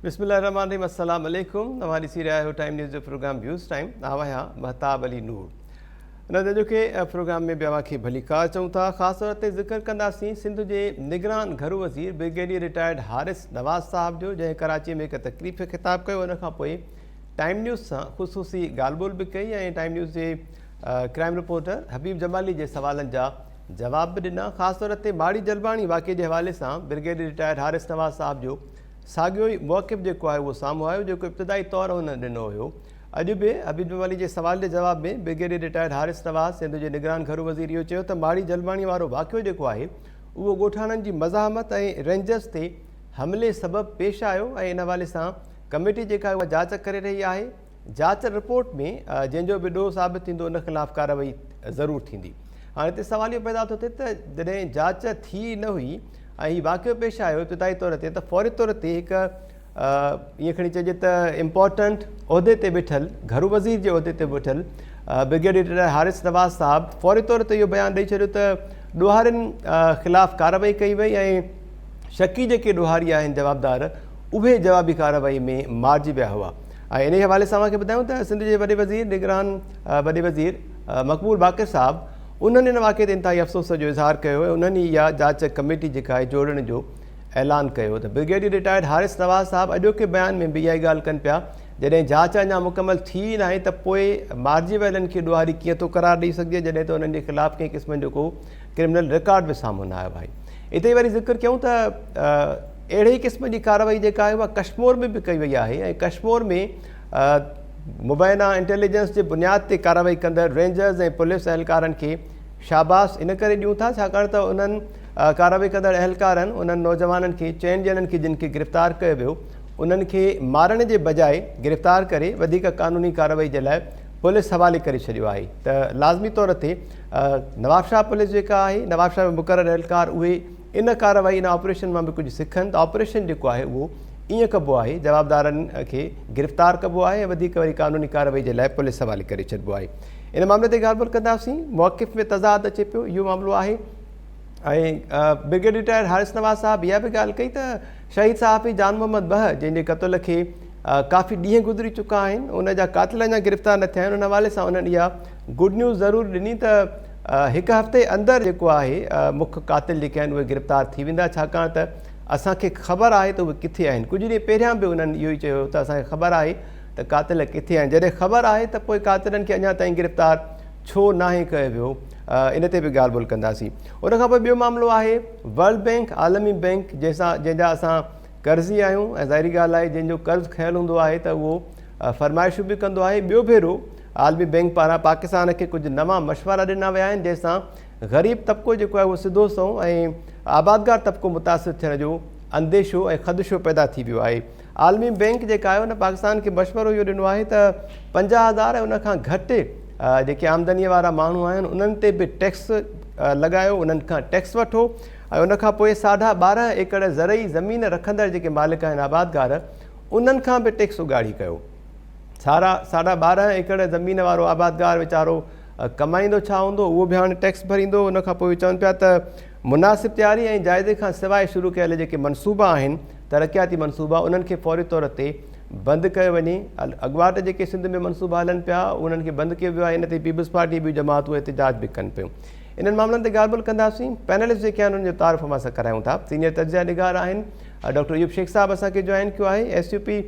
بسم الله الرحمن الرحيم السلام عليڪم اوهان ڏسي رهيا آهيو ٽائيم نيوز جو پروگرام ويوز ٽائيم آئون آهيان مهتاب علي نور ان اڄوڪي پروگرام ۾ به اوهان کي ڀليڪار چئون ٿا خاص طور تي ذڪر ڪنداسين سنڌ جي نگران گهرو وزير برگيڊيئر رٽائرڊ حارث نواز صاحب جو جنهن ڪراچي ۾ هڪ تقريب کي خطاب ڪيو ان کان پوء ٽائيم نيوز سان خصوصي ڳالهه ٻولهه به ڪئي ۽ ٽائيم نيوز جي ڪرائيم رپورٽر حبيب جمالي جي سوالن جا جواب به ڏنا. خاص طور تي ماڙي جلباڻي واقعي جي حوالي سان برگيڊيئر رٽائرڊ حارث نواز صاحب جو ساڳيو ئي موقف جيڪو آهي اهو سامهون آيو جيڪو ابتدائي طور هن ڏنو هيو. اڄ به حبيب جمالي جي سوال جي جواب ۾ برگيڊيئر رٽائرڊ حارث نواز سنڌ جي نگران گهرو وزير اهو چيو ته ماڙي جلباڻي وارو واقعو جيڪو آهي اهو ڳوٺاڻن جي مزاحمت ۽ رينجرز تي حملي سبب پيش آيو ۽ ان حوالي سان ڪميٽي جيڪا آهي اها جاچ ڪري رهي آهي. جاچ رپورٽ ۾ جنهن جو به ڏوهه ثابت ٿيندو ان خلاف ڪارروائي ضرور ٿيندي. هاڻي هتي سوال اهو پيدا ٿو ٿئي ته جڏهن جاچ ٿي ئي نه هئي ۽ هي واقعو پيش آيو ابتدائي طور تي ته فوري طور تي هڪ ائين کڻي چئجي ته امپورٽنٽ عهدي تي ويٺل گهرو وزير جي عهدي تي ويٺل برگيڊيئر حارث نواز صاحب فوري طور تي اهو بيان ڏئي ڇڏيو ته ڏوهارين خلاف ڪارروائي ڪئي وئي ۽ شڪي جيڪي ڏوهاري آهن جوابدار اهي جوابي ڪارروائي ۾ مارجي ويا هئا ۽ انهي حوالي سان اوهان کي ٻڌايون ته سنڌ جي وڏي وزير نگران وڏي وزير مقبول باقر صاحب انهن ان واقعي تي انتهائي افسوس جو اظهار ڪيو ۽ انهن ئي اها جاچ ڪميٽي جيڪا آهي جوڙڻ جو اعلان ڪيو ته برگيڊيئر رٽائرڊ حارث نواز صاحب اڄوڪي بيان ۾ به اها ئي ڳالهه ڪن پيا جڏهن جاچ اڃا مڪمل ٿي ئي ناهي ته پوء مارجي ويلن کي ڏوهاري ڪيئن ٿو قرار ڏئي سگهجي جڏهن ته انهن جي خلاف ڪنهن قسم جو ڪو ڪرمنل رڪارڊ به سامهون نه آيو آهي اتي ئي وري ذڪر ڪيون ته اهڙي ئي قسم جي ڪارروائي جيڪا آهي اها ڪشمور ۾ به ڪئي وئي آهي ۽ ڪشمور ۾ مبينا انٽيليجنس جي بنياد تي ڪارروائي ڪندڙ رينجرز ۽ پوليس اهلڪارن کي شاباس ان ڪري ڏيون ٿا ڇاڪاڻ ته انهن ڪارروائي ڪندڙ اهلڪارن انهن نوجوانن کي چئن ڄڻن کي جن کي گرفتار ڪيو ويو انهن کي مارڻ جي بجاء گرفتار ڪري وڌيڪ قانوني ڪارروائي جي لاء پوليس حوالي ڪري ڇڏيو آهي ته لازمي طور تي نوابشاهه پوليس جيڪا آهي نوابشاهه ۾ مقرر اهلڪار اهي ان ڪارروائي ان آپريشن مان به ڪجهه سکن ته آپريشن جيڪو آهي اهو ائين ڪبو آهي جوابدارن کي گرفتار ڪبو آهي ۽ وڌيڪ وري قانوني ڪارروائي جي لاء پوليس حوالي ڪري ڇڏبو آهي ان معاملي تي ڳالهه ٻولهه ڪنداسين موقف ۾ تضاد اچي پيو اهو معاملو آهي ۽ برگيڊ رٽائرڊ حارث نواز صاحب اها به ڳالهه ڪئي ته شهيد صحافي جان محمد بهه جنهن جي قتل کي ڪافي ڏينهن گذري چڪا آهن ان جا قاتل اڃا گرفتار نه ٿيا آهن ان حوالي سان انهن اها گڊ نيوز ضرور ڏني ته هڪ هفتي اندر جيڪو آهي مک قاتل جيڪي آهن اهي گرفتار ٿي ويندا ڇاڪاڻ ته اسان کي خبر آهي ته اهي ڪٿي آهن ڪجهه ڏينهن پهريان به انهن اهو ئي چيو ته اسان کي خبر آهي ته قاتل ڪٿي آهن جڏهن خبر آهي ته پوء قاتلن کي اڃا تائين گرفتار ڇو ناهي ڪيو ويو ان تي به ڳالهه ٻولهه ڪنداسين ان کان پوء ٻيو معاملو آهي ورلڊ بينڪ عالمي بينڪ جنهن سان جنهن جا اسان قرضي آهيون ۽ ظاهري ڳالهه آهي جنهن جو قرض کنيل هوندو آهي ته اهو فرمائشون به ڪندو آهي ٻيو ڀيرو عالمي بينڪ پاران پاڪستان کي ڪجهه نوان مشورا ڏنا ويا آهن جنهن سان غريب طبقو جيڪو آهي اهو سڌو سنئون ۽ آبادگار طبقو متاثر ٿيڻ جو انديشو ۽ خدشو پيدا ٿي ويو آهي عالمي بينڪ جيڪا آهي ان پاڪستان کي مشورو اهو ڏنو آهي ته 50,000 ۽ ان کان گهٽ جيڪي آمدني وارا ماڻهو آهن انهن تي به ٽيڪس لڳايو انهن کان ٽيڪس وٺو ۽ ان کان پوء ساڍا 12 ايڪڙ زرعي زمين رکندڙ جيڪي مالڪ آهن آبادگار انهن کان به ٽيڪس اڳاڙي ڪيو. سارا ساڍا 12 ايڪڙ زمين وارو آبادگار ويچارو ڪمائيندو ڇا هوندو اهو به هاڻي ٽيڪس ڀريندو. ان کان پوء چون پيا ته مناسب تياري ۽ جائزي کان سواء شروع ڪيل جيڪي منصوبا آهن ترقياتي منصوبا انهن کي فوري طور تي بند ڪيو وڃي. اڳواٽ جيڪي سنڌ ۾ منصوبا هلن پيا انهن کي بند ڪيو ويو آهي ان تي پيپلز پارٽي ٻيون جماعتون احتجاج به ڪن پيون. انهن معاملن تي ڳالهه ٻولهه ڪنداسين. پينلسٽ جيڪي آهن انهن جو تعارف اوهان سان ڪرايون ٿا. سينيئر تجزيه نگار آهن ڊاڪٽر ايوب شيخ صاحب اسان کي جوائن ڪيو آهي. ايس يو پي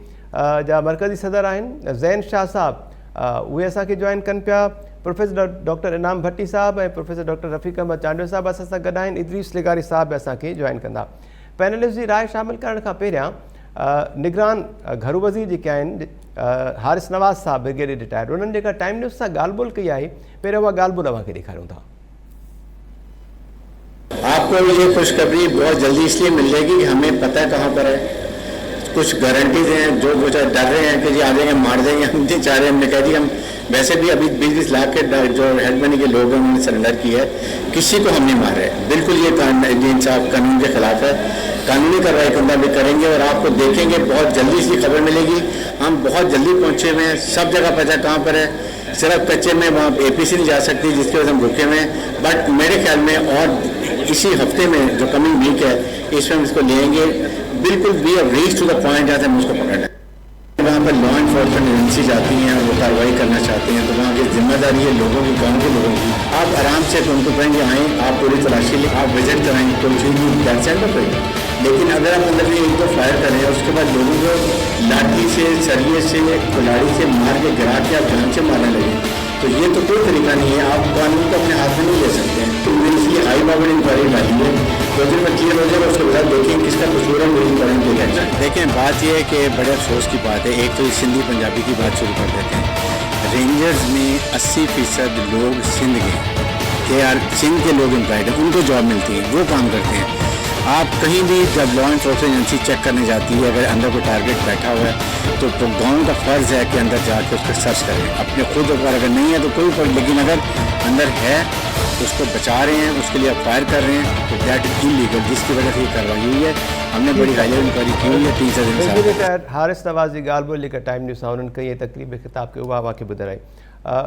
جا مرڪزي صدر آهن زين شاهه صاحب اهي اسان کي جوائن ڪن پيا. پروفيسر ڊاڪٽر انعام ڀٽي صاحب ۽ پروفيسر ڊاڪٽر رفيق احمد چانڊيو صاحب اسان سان گڏ آهن. ادريس لغاري صاحب به اسان کي جوائن ڪندا. پينلسٽ جي راء شامل ڪرڻ کان پهريان نگران گهرو وزير جيڪي آهن حارث نواز صاحب برگيڊيئر رٽائرڊ انهن جيڪا ٽائيم نيوز سان ڳالهه ٻولهه ڪئي آهي پهريان اها ڳالهه ٻولهه اوهان کي ڏيکاريون ٿا. آپ کو یہ خوشخبری بہت جلدی اس لیے مل جائے گی کہ ہمیں پتہ ہے کہاں پر ہے کچھ گارنٹیز ہیں جو وہ ڈر رہے ہیں کہ جی آ جائیں گے مار دیں گے ہم نہیں چاہ رہے ہم نے کہا جی ہم ویسے بھی ابھی 20-20 لاکھ کے جو ہیڈ منی کے لوگ ہیں انہوں نے سرنڈر کیا ہے کسی کو ہم نہیں مار رہے بالکل یہ انصاف قانون کے خلاف ہے قانونی کارروائی کرنا بھی کریں گے اور آپ کو دیکھیں گے بہت جلدی اس کی خبر ملے گی ہم بہت جلدی پہنچے ہوئے ہیں سب جگہ پتہ کہاں پر ہے صرف کچے میں وہاں اے پی سی نہیں جا سکتی جس کی وجہ سے ہم رکے ہوئے ہیں بٹ میرے خیال میں اور اسی ہفتے میں جو کمنگ ویک ہے اس میں ہم اس کو لیں گے۔ बिल्कुल we have reach to the point जहाँ से हमें उसको पकड़ना है। वहाँ पर लॉ एनफोर्समेंट एजेंसी जाती हैं और वो कार्रवाई करना चाहते हैं तो वहाँ की जिम्मेदारी है लोगों की, गाँव के लोगों की। आप आराम से उनको कहेंगे आएँ, आप पूरी तलाशी लें, आप विजिट कराएं, कोई चीज़ नहीं, that's end of it. लेकिन अगर आप अंदर में एक दो फायर करें और उसके बाद लोगों को लाठी से, सरिये से, कुल्हाड़ी से मार के गिरा के आप जान से मारने लगे तो ये तो कोई तरीका नहीं है। आप कानून को अपने हाथ में नहीं ले सकते हैं। तो मैंने इसलिए हाई पावर्ड इंक्वायरी डाली है, दो दिन में क्लियर हो जाएगा, उसके बाद देखें किसका कसूर है, मेरी करंट टेक। देखें बात यह है कि बड़े अफसोस की बात है, एक तो ये सिंधी पंजाबी की बात शुरू कर देते हैं। रेंजर्स में 80% लोग सिंध के हैं, they are Sindh के लोग एम्प्लॉयड हैं, उनको जॉब मिलती है, वो काम करते हैं। आप कहीं भी जब लॉ एनफोर्समेंट एजेंसी चेक करने जाती है, अगर अंदर कोई टारगेट बैठा हुआ है तो गाँव का फ़र्ज़ है कि अंदर जाके उसका सर्च करें अपने खुद ऊपर। अगर नहीं है तो कोई फर्क, लेकिन अगर अंदर है तो उसको बचा रहे हैं, उसके लिए आप फायर कर रहे हैं तो that is illegal, जिसकी वजह से ये कार्रवाई हुई है। हमने बड़ी हाई लेवल इंक्वायरी की हुई है, 3-4 दिन से। रिटायर्ड हारिस नवाज़ जी ॻाल्हि ॿोल जेका टाइम न्यूज़ सां उन्हनि कई ऐं तक़रीब ख़िताब कयो, उहा अव्हां खे ॿुधाई।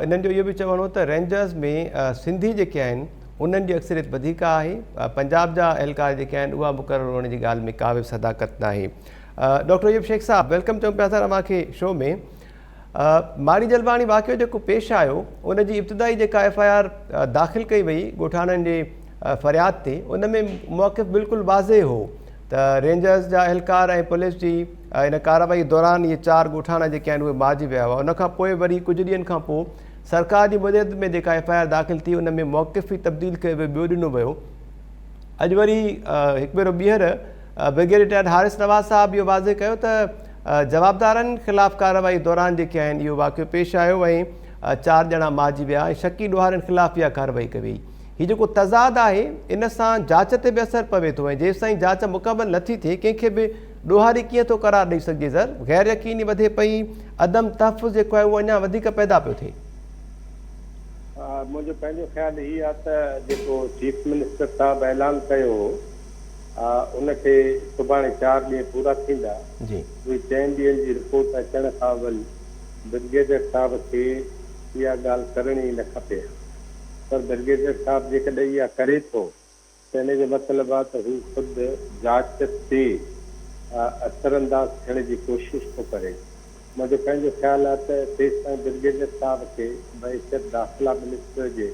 इन्हनि जो इहो बि चवणु हो त रेंजर्स में सिंधी जेके आहिनि उन्हनि जी अक्सरियत वधीक आहे, पंजाब जा अहलकार जेके आहिनि उहा मुक़ररु हुअण जी ॻाल्हि में का बि सदाकत न आहे। डॉक्टर अयूब शेख साहब, welcome चऊं पिया सर अव्हांखे शो में। माड़ी जलवाणी वाक़ियो जेको पेश आयो उन जी इब्तिदाई जेका एफ I R दाख़िल कई वई ॻोठाणनि जे फ़रियाद ते, उन में मौक़िफ़ बिल्कुलु वाज़े हो त रेंजर्स जा अहलकार ऐं पुलिस जी इन कार्रवाई दौरान इहे 4 ॻोठाणा जेके आहिनि उहे मारिजी विया हुआ। उन खां पोइ वरी कुझु ॾींहंनि खां पोइ सरकार जी मदद में जेका एफ I R दाख़िल थी उन में मौक़िफ़ ई तब्दील कयो वियो, ॿियो ॾिनो वियो। अॼु वरी हिकु भेरो ॿीहर ब्रिगेडियर रिटायर्ड हारिस नवाज़ साहब इहो वाज़े कयो त जवाबदारनि ख़िलाफ़ कार्रवाई दौरान जेके आहिनि इहो वाक़ियो पेश आयो ऐं 4 ॼणा मारिजी विया ऐं शकी ॾुहारनि ख़िलाफ़ इहा कार्रवाई कई वई। हीउ जेको तज़ाद आहे इन सां जांच ते बि असरु पवे थो ऐं जेसि ताईं जांच मुकमल नथी थिए कंहिंखे बि ॾोहारी कीअं थो करार ॾेई सघिजे? सर, गैर यकीनी वधे पई, अदम तहफ़ुज़ जेको आहे उहो अञा वधीक पैदा पियो थिए। मुंहिंजो पंहिंजो ख़्यालु हीउ आहे त जेको चीफ मिनिस्टर साहब ऐलान कयो हो उनखे सुभाणे 4 ॾींहं पूरा थींदा। उहे 4 ॾींहंनि जी रिपोर्ट अचण खां अवल ब्रिगेडियर साहब खे इहा ॻाल्हि करणी न खपे। पर ब्रिगेडियर साहब जेकॾहिं इहा करे थो त इन जो मतिलबु आहे त हू ख़ुदि जांच ते असरअंदाज़ थियण जी कोशिशि थो करे। मुंहिंजो पंहिंजो ख़्यालु आहे त तेसि ताईं ब्रिगेडियर साहब खे बहैसियत दाख़िला मिनिस्टर जे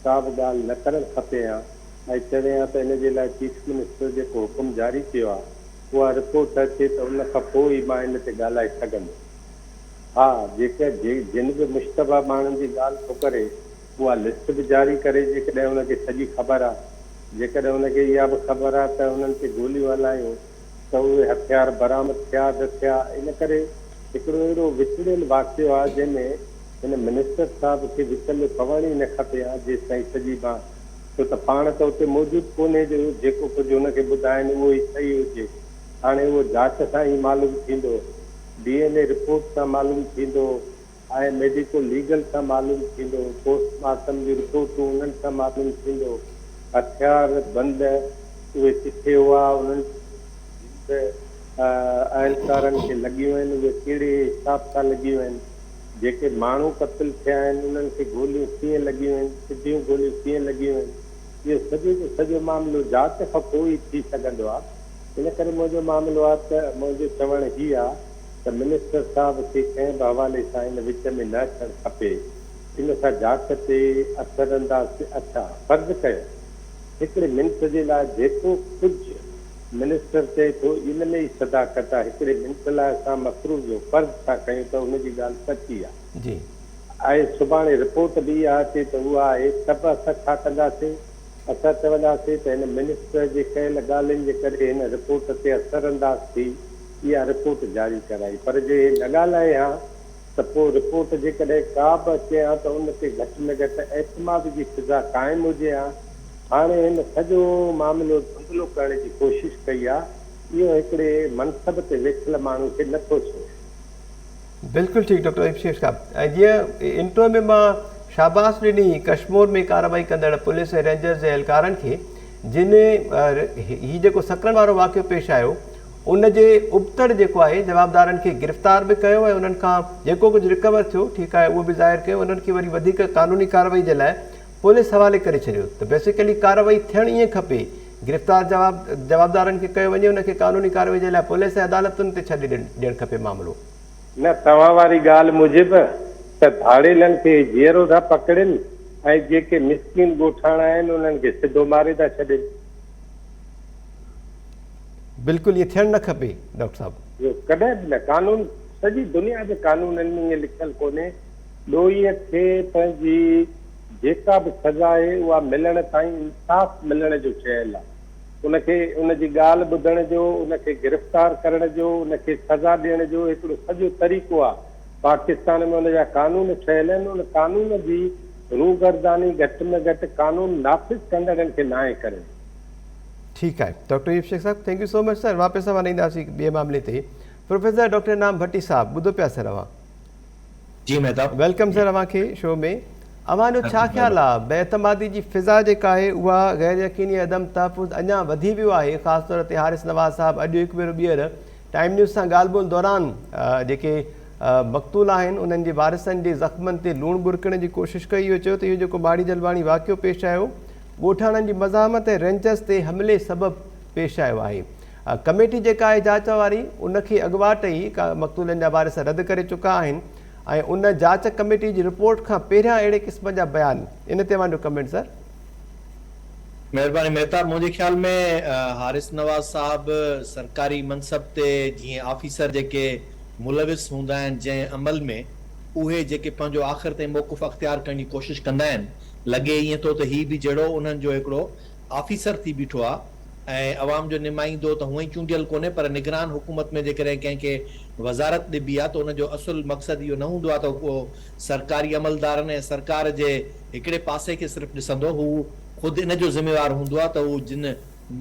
का बि ॻाल्हि न करणु खपे हा ऐं चवे हा त इन जे लाइ चीफ मिनिस्टर जेको हुकुम जारी कयो आहे उहा रिपोर्ट अचे त उन खां पोइ ई मां इन ते ॻाल्हाए सघंदुसि। हा, जेके जिन बि मुश्तबा माण्हुनि जी ॻाल्हि थो करे उहा लिस्ट बि जारी करे, जेकॾहिं हुनखे सॼी ख़बर आहे, जेकॾहिं हुनखे इहा बि ख़बर आहे त हुननि ते गोलियूं हलायूं त उहे हथियार बरामद थिया न थिया। इन करे हिकिड़ो अहिड़ो विछड़ियल वाक़ियो आहे जंहिंमें हिन मिनिस्टर साहब खे विच में पवणु ई न खपे हा जेसि ताईं सॼी मां, छो त पाण त उते मौजूदु कोन्हे जो जेको कुझु हुनखे ॿुधाइनि उहो ई सही हुजे। हाणे उहो जांच सां ई मालूम थींदो, डी एन ए रिपोर्ट सां मालूम थींदो ऐं मेडिको लीगल सां मालूम थींदो, पोस्टमार्टम जी रिपोर्टूं उन्हनि सां मालूम थींदो, हथियार बंद उहे किथे हुआ, उन्हनि अहलकारनि खे लॻियूं आहिनि उहे कहिड़े हिसाब सां लॻियूं आहिनि, जेके माण्हू क़तल थिया आहिनि उन्हनि खे गोलियूं कीअं लॻियूं आहिनि, सिधियूं गोलियूं कीअं लॻियूं आहिनि, इहो सॼो जो सॼो मामिलो जांच खां पोइ ई थी सघंदो आहे। इन करे मुंहिंजो मामिलो आहे त मुंहिंजो चवणु हीउ आहे त मिनिस्टर साहब खे कंहिं बि हवाले सां इन विच में न अचणु खपे, इन सां जांच ते असरअंदाज़। अच्छा, फ़र्ज़ कयो हिकिड़े मिंट जे लाइ जेको कुझु मिनिस्टर चए थो इन में ई सदाकत आहे, हिकिड़े मिंट लाइ असां मफ़रूज़ो फ़र्ज़ था कयूं त हुनजी ॻाल्हि सची आहे ऐं सुभाणे रिपोर्ट बि इहा अचे त उहा आहे, त बि असां छा कंदासीं? असां चवंदासीं त हिन मिनिस्टर जे कयल ॻाल्हियुनि जे करे हिन रिपोर्ट ते असरअंदाज़ थी इहा रिपोर्ट जारी कराई। पर जे न ॻाल्हाए हा त पोइ रिपोर्ट जेकॾहिं का बि अचे हा त उन ते घटि में घटि एतमाद जी फ़िज़ा क़ाइमु हुजे हा। हाणे हिन सॼो मामिलो धुंधलो करण जी कोशिशि कई आहे, इहो हिकिड़े मनसब ते वेठल माण्हू खे नथो सोहे। बिल्कुलु ठीकु डॉक्टर अयूब शेख साहब, ऐं जीअं इंट्रो में मां शाबाश ॾिनी कश्मीर में कार्रवाई कंदड़ पुलिस ऐं रेंजर्स जे अहलकारनि खे, जिन हीउ जेको सकरण वारो वाक़ियो पेश आयो उन जे उबतड़ जेको आहे जवाबदारनि खे गिरफ़्तार बि कयो ऐं उन्हनि खां जेको कुझु रिकवर थियो ठीकु आहे उहो बि ज़ाहिर कयो, उन्हनि खे वरी वधीक कानूनी कार्रवाई जे लाइ पुलिस हवाले करे छॾियो। त बेसिकली कार्रवाई थियणु ईअं खपे گرفتار جواب جوابدارن کي ڪيو وڃي ان کي قانوني ڪارروائي جي لاء پوليس ۽ عدالتن تي ڇڏي ڏيڻ کپي معاملو. نه توهان واري ڳالهه موجب ته ڌاڙيلن کي جيئرو ٿا پڪڙين ۽ جيڪي مسڪين ڳوٺاڻا آهن انهن کي سڌو ماري ٿا ڇڏين. بلڪل ائين ٿيڻ نه کپي ڊاڪٽر صاحب. اهو ڪڏهن به نه قانون سڄي دنيا جي قانونن ۾ ائين لکيل ڪونهي ڏوهي کي پنهنجي جيڪا به سزا آهي اها ملڻ تائين انصاف ملڻ جو چيل آهي ان کي ان جي ڳالهه ٻڌڻ جو ان کي گرفتار ڪرڻ جو ان کي سزا ڏيڻ جو هڪڙو سڄو طريقو آهي پاڪستان ۾ ان جا قانون ٺهيل آهن ان قانون جي روگرداني گهٽ ۾ گهٽ قانون نافذ ڪندڙن کي ناهي ڪرڻي. ٺيڪ آهي ڊاڪٽر ايوب شيخ صاحب thank you so much sir واپس اوهان ڏي اينداسين هڪ ٻئي معاملي تي پروفيسر ڊاڪٽر انعام ڀٽي صاحب ٻڌو پيا سر اوهان. جي مهتاب. Welcome سر اوهان کي شو ۾ اوهان جو ڇا خيال آ بي اعتمادي جي فضا جيڪا آهي اها غير يقيني عدم تحفظ اڃا وڌي ويو آهي خاص طور تي حارث نواز صاحب اڄ هڪ ڀيرو ٻيهر ٽائيم نيوز سان ڳالهه ٻولهه دوران جيڪي مقتول آهن انهن جي وارثن جي زخمن تي لوڻ ٻرڪڻ جي ڪوشش ڪئي اهو چيو ته اهو جيڪو ماڙي جلواڻي واقعو پيش آيو ڳوٺاڻن جي مزاحمت ۽ رينجرز تي حملي سبب پيش آيو آهي ڪميٽي جيڪا آهي جاچ واري ان کي اڳواٽ ئي مقتولن جا وارث رد ڪري چڪا آهن ۽ ان جاچ ڪميٽي جي رپورٽ کان پهريان اهڙي قسم جا بيان ان تي اوهان جو ڪمينٽ سر. مهرباني مهتاب منهنجي خيال ۾ حارث نواز صاحب سرڪاري منصب تي جيئن آفيسر جيڪي ملوث هوندا آهن جنهن عمل ۾ اهي جيڪي پنهنجو آخر تائين موقف اختيار ڪرڻ جي ڪوشش ڪندا آهن لڳي ائين ٿو ته هي به جهڙو انهن جو هڪڙو آفيسر ٿي بيٺو آ ۽ عوام جو نمائندو ته هونئن ئي چونڊيل ڪونهي پر نگران حڪومت ۾ جيڪڏهن ڪنهن کي وزارت ڏبي آ ته ان جو اصل مقصد اهو نه هوندو آ ته هو سرڪاري عملدارن ۽ سرڪار جي هڪڙي پاسي کي صرف ڏسندو هو خود ان جو ذميوار هوندو آ ته هو جن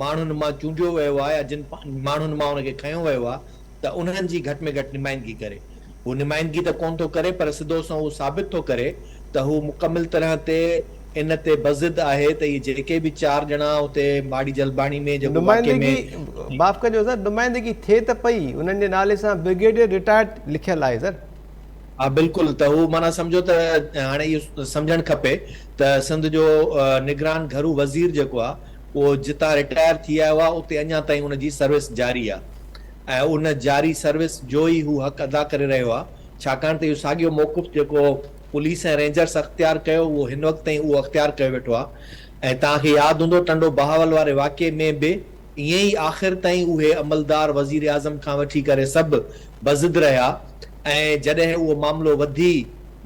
ماڻهن مان چونڊيو ويو آ يا جن ماڻهن مان ان کي کنيو ويو آ ته انهن جي گهٽ ۾ گهٽ نمائندگي ڪري. هو نمائندگي ته ڪونه ٿو ڪري پر سڌو سنئون اهو ثابت ٿو ڪري ته هو مڪمل طرح تي ان تي بضد آهي ته اهي جيڪي به چار ڄڻا اتي ماڙي جلباڻي ۾ جيڪو واقعي ۾. نمائندگي معاف ڪجو سر نمائندگي ٿئي ته پئي انهن جي نالي سان برگيڊيئر رٽائرڊ لکيل آهي سر. ها بلڪل ته هو معنيٰ سمجهو ته هاڻي اهو سمجهڻ کپي ته سنڌ جو نگران گهرو وزير جيڪو آهي اهو جتان رٽائر ٿي آيو آهي اتي اڃا تائين ان جي سروس جاري آهي. ۽ ان جاري سروس جو ئي هو حق ادا ڪري رهيو آهي، ڇاڪاڻ ته اهو ساڳيو موقف جيڪو پوليس ۽ رينجرس اختيار ڪيو اهو هن وقت تائين اهو اختيار ڪيو ويٺو آهي ۽ توهان کي ياد هوندو ٽنڊو بهاول واري واقعي ۾ به ائين ئي آخر تائين اهي عملدار وزيراعظم کان وٺي ڪري سڀ بضد رهيا ۽ جڏهن اهو معاملو وڌي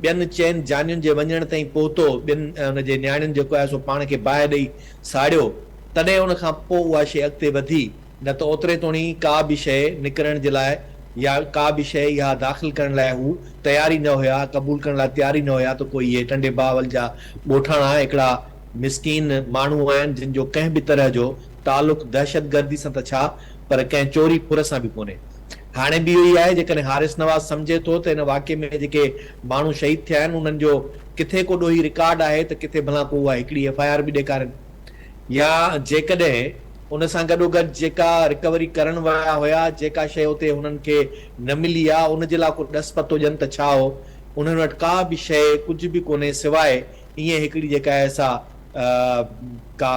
ٻين چئن جانين جي وڃڻ تائين پهتو ٻين ان جي نياڻين جيڪو آهي سو پاڻ کي باهه ڏئي ساڙيو تڏهن ان کان پوء اها شيء اڳتي وڌي. نه ته اوتري توڻي ڪا به شيء نڪرڻ جي لاء يا ڪا به شيء اها داخل ڪرڻ لاء هو تيار ئي نه هيا، قبول ڪرڻ لاء تيار ئي نه هيا ته ڪو اهي ٽنڊي بهاول جا ڳوٺاڻا هڪڙا مسڪين ماڻهو آهن جن جو ڪنهن به طرح جو تعلق دهشتگردي سان ته ڇا پر ڪنهن چوري ڦر سان به ڪونهي. هاڻي به اهو ئي آهي جيڪڏهن حارث نواز سمجهي ٿو ته ان واقعي ۾ جيڪي ماڻهو شهيد ٿيا آهن انهن جو ڪٿي ڪو ڏوهي رڪارڊ آهي ته ڪٿي ڀلا ڪو اها هڪڙي ايف I R به ڏيکارين يا جيڪڏهن ان سان گڏوگڏ جيڪا رڪوري ڪرڻ ويا هيا، جيڪا شيء اتي هنن کي نه ملي آ، ان جي لاء ڪو ڏس پتو ڏين ته ڇا هو؟ انهن وٽ ڪا به شيء ڪجهه به ڪونهي سواء ائين هڪڙي جيڪا آهي سا ڪا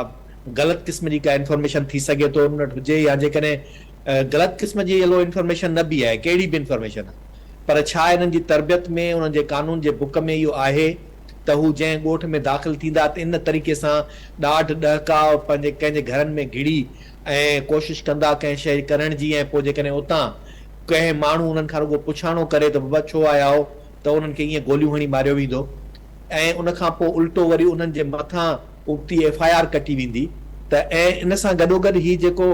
غلط قسم جي ڪا انفارميشن ٿي سگهي ٿو انهن وٽ هجي يا جيڪڏهن غلط قسم جي هلو انفارميشن نه به آهي ڪهڙي به انفارميشن آ پر ڇا انهن جي تربيت ۾ انهن جي قانون جي بڪ ۾ اهو آهي ته هو جنهن ڳوٺ ۾ داخل ٿيندا ته ان طريقي سان ڏاڍ ڏهڪاء پنهنجي ڪنهن جي گهرن ۾ گهڙي ۽ ڪوشش ڪندا ڪنهن شيء ڪرڻ جي ۽ پوء جيڪڏهن اتان ڪنهن ماڻهو انهن کان رڳو پڇاڻو ڪري ته بابا ڇو آيا آهو ته انهن کي ائين گوليون هڻي ماريو ويندو ۽ ان کان پوء الٽو وري انهن جي مٿان ابتي ايف I R ڪٽي ويندي ته ۽ ان سان گڏوگڏ هي جيڪو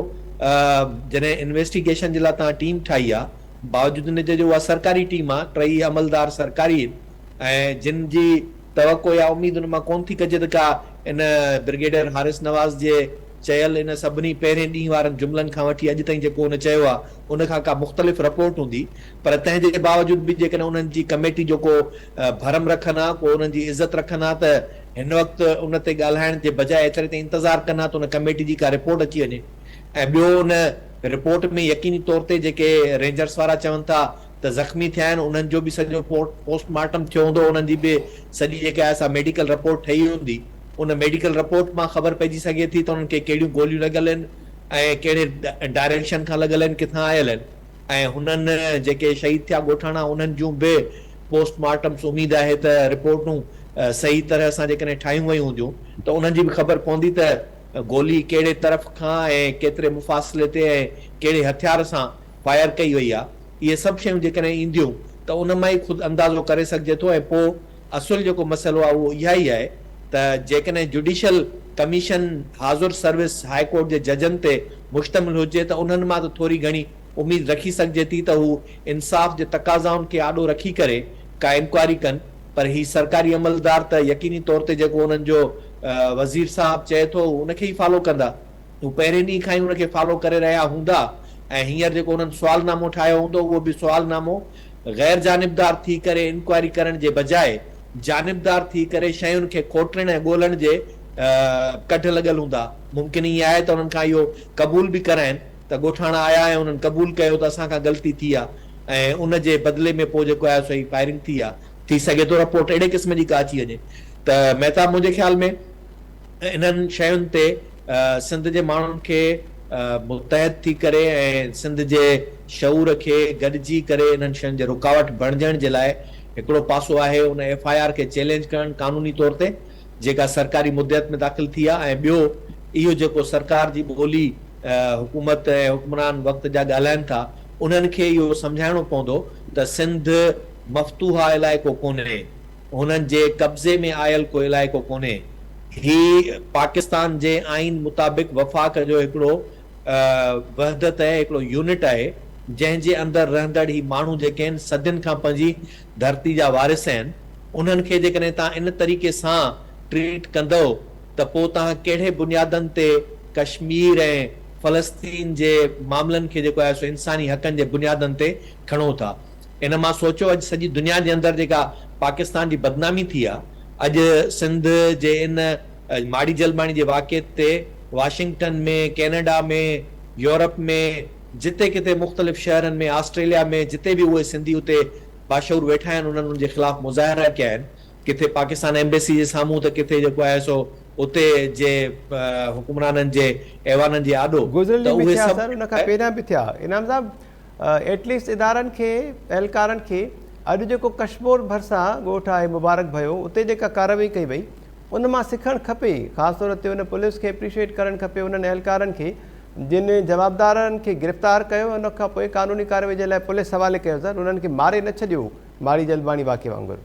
جڏهن انويسٽيگيشن جي لاء توهان ٽيم ٺاهي آهي باوجود ان جي جو اها سرڪاري ٽيم آهي ٽئي عملدار سرڪاري آهن ۽ جن جي توقع يا اميد ان مان ڪونه ٿي ڪجي ته ڪا ان برگيڊيئر حارث نواز جي چيل ان سڀني پهرين ڏينهن وارن جملن کان وٺي اڄ تائين جيڪو هن چيو آهي ان کان ڪا مختلف رپورٽ هوندي پر تنهن جي باوجود به جيڪڏهن انهن جي ڪميٽي جو ڪو ڀرم رکن ها ڪو انهن جي عزت رکن ها ته هن وقت ان تي ڳالهائڻ جي بجاء ايتري تائين انتظار ڪن ها ته ان ڪميٽي جي ڪا رپورٽ اچي وڃي ۽ ٻيو ان رپورٽ ۾ يقيني طور تي جيڪي رينجرس وارا چون ٿا ته زخمي ٿيا آهن انهن جو به سڄو پوسٽ مارٽم ٿيو هوندو انهن جي به سڄي جيڪا آهي سا ميڊيڪل رپورٽ ٺهي هوندي. ان ميڊيڪل رپورٽ مان خبر پئجي سگهي ٿي ته انهن کي ڪهڙيون گوليون لڳل آهن ۽ ڪهڙي ڊائريڪشن کان لڳل آهن ڪٿان آيل آهن ۽ هنن جيڪي شهيد ٿيا ڳوٺاڻا انهن جون به پوسٽ مارٽمس اميد آهي ته رپورٽون صحيح طرح سان جيڪڏهن ٺاهيون ويون هونديون ته انهن جي به خبر پوندي ته گولي ڪهڙي طرف کان ۽ ڪيتري مفاصلي تي ۽ ڪهڙي هٿيار سان فائر ڪئي وئي آهي اهي سڀ شيون جيڪڏهن اينديون ته ان مان ئي خود اندازو ڪري سگهجي ٿو ۽ پوء اصل جيڪو مسئلو آهي اهو اها ئي آهي ته جيڪڏهن جڊيشل ڪميشن حاضر سروس هاء ڪورٽ جي ججن تي مشتمل هجي ته انهن مان ته ٿوري گهڻي اميد رکي سگهجي ٿي ته هو انصاف جي تقاضائن کي آڏو رکي ڪري ڪا انڪوائري ڪن پر هي سرڪاري عملدار ته يقيني طور تي جيڪو انهن جو وزير صاحب چئي ٿو هو ان کي ئي فالو ڪندا. هو پهرين ڏينهن کان ئي ان کي فالو ڪري رهيا هوندا ۽ هينئر جيڪو انهن سوال نامو ٺاهيو هوندو اهو به سوال نامو غير جانبدار ٿي ڪري انڪوائري ڪرڻ جي بجاء جانبدار ٿي ڪري شين کي کوٽڻ ۽ ڳولڻ جي ڪڍ لڳل هوندا. ممڪن ائين آهي ته انهن کان اهو قبول به ڪرائين ته ڳوٺاڻا آيا ۽ انهن قبول ڪيو ته اسان کان غلطي ٿي آ ۽ ان جي بدلي ۾ پوء جيڪو آهي سو هي فائرنگ ٿي آ. ٿي سگهي ٿو رپورٽ اهڙي قسم جي ڪا اچي وڃي ته مهتاب منهنجي خيال ۾ انهن شين تي سنڌ جي ماڻهن کي متحد ٿي ڪري ۽ سنڌ جي شعور کي گڏجي ڪري انهن شين جي رڪاوٽ بڻجڻ جي لاء هڪڙو پاسو آهي ان ايف I R کي چئلينج ڪرڻ قانوني طور تي جيڪا سرڪاري مدعيت ۾ داخل ٿي آهي ۽ ٻيو اهو جيڪو سرڪار جي ٻولي حڪومت ۽ حڪمران وقت جا ڳالهائن ٿا انهن کي اهو سمجهائڻو پوندو ته سنڌ مفتوحه علائقو ڪونهي. هنن جي قبضي ۾ آيل ڪو علائقو ڪونهي. هي پاڪستان جي آئين مطابق وفاق جو هڪڙو وحدت ۽ هڪڙو يونٽ آهي، جنهن جي اندر رهندڙ هي ماڻهو جيڪي آهن صدين کان پنهنجي ڌرتي جا وارث آهن، انهن کي جيڪڏهن توهان ان طريقي سان ٽريٽ ڪندؤ ته پوء توهان ڪهڙي بنيادن تي ڪشمير ۽ فلسطين جي معاملن کي جيڪو آهي سو انساني حقن جي بنيادن تي کڻو ٿا. ان مان سوچيو اڄ سڄي دنيا جي اندر جيڪا پاڪستان جي بدنامي ٿي آ اڄ سنڌ جي ان ماڙي جلباڻي جي واقعي تي واشنگٽن ۾ ڪينيڊا ۾ يورپ ۾ جتي ڪٿي مختلف شهرن ۾ آسٽريليا ۾ جتي به اهي سنڌي اتي باشعور ويٺا آهن انهن ان جي خلاف مظاهرا ڪيا آهن ڪٿي پاڪستان ايمبيسي جي سامهون ته ڪٿي جيڪو آهي سو اتي جي حڪمرانن جي ايوانن جي آڏو گذريل ته ڏينهن به اهي ٿيا سڀ سر ان کان پهريان به ٿيا انعام صاحب ايٽ ليسٽ ادارن کي اهلڪارن کي اڄ جيڪو ڪشمور ڀرسان ڳوٺ آهي مبارڪ ڀيو اتي جيڪا ڪارروائي ڪئي وئي ان مان سکڻ کپي خاص طور تي ان پوليس کي اپريشيئيٽ ڪرڻ کپي انهن اهلڪارن کي جن جوابدارن کي گرفتار ڪيو ان کان پوء قانوني ڪارروائي جي لاء پوليس حوالي ڪيو سر انهن کي ماري نه ڇڏيو ماڙي جلباڻي واقعي وانگر.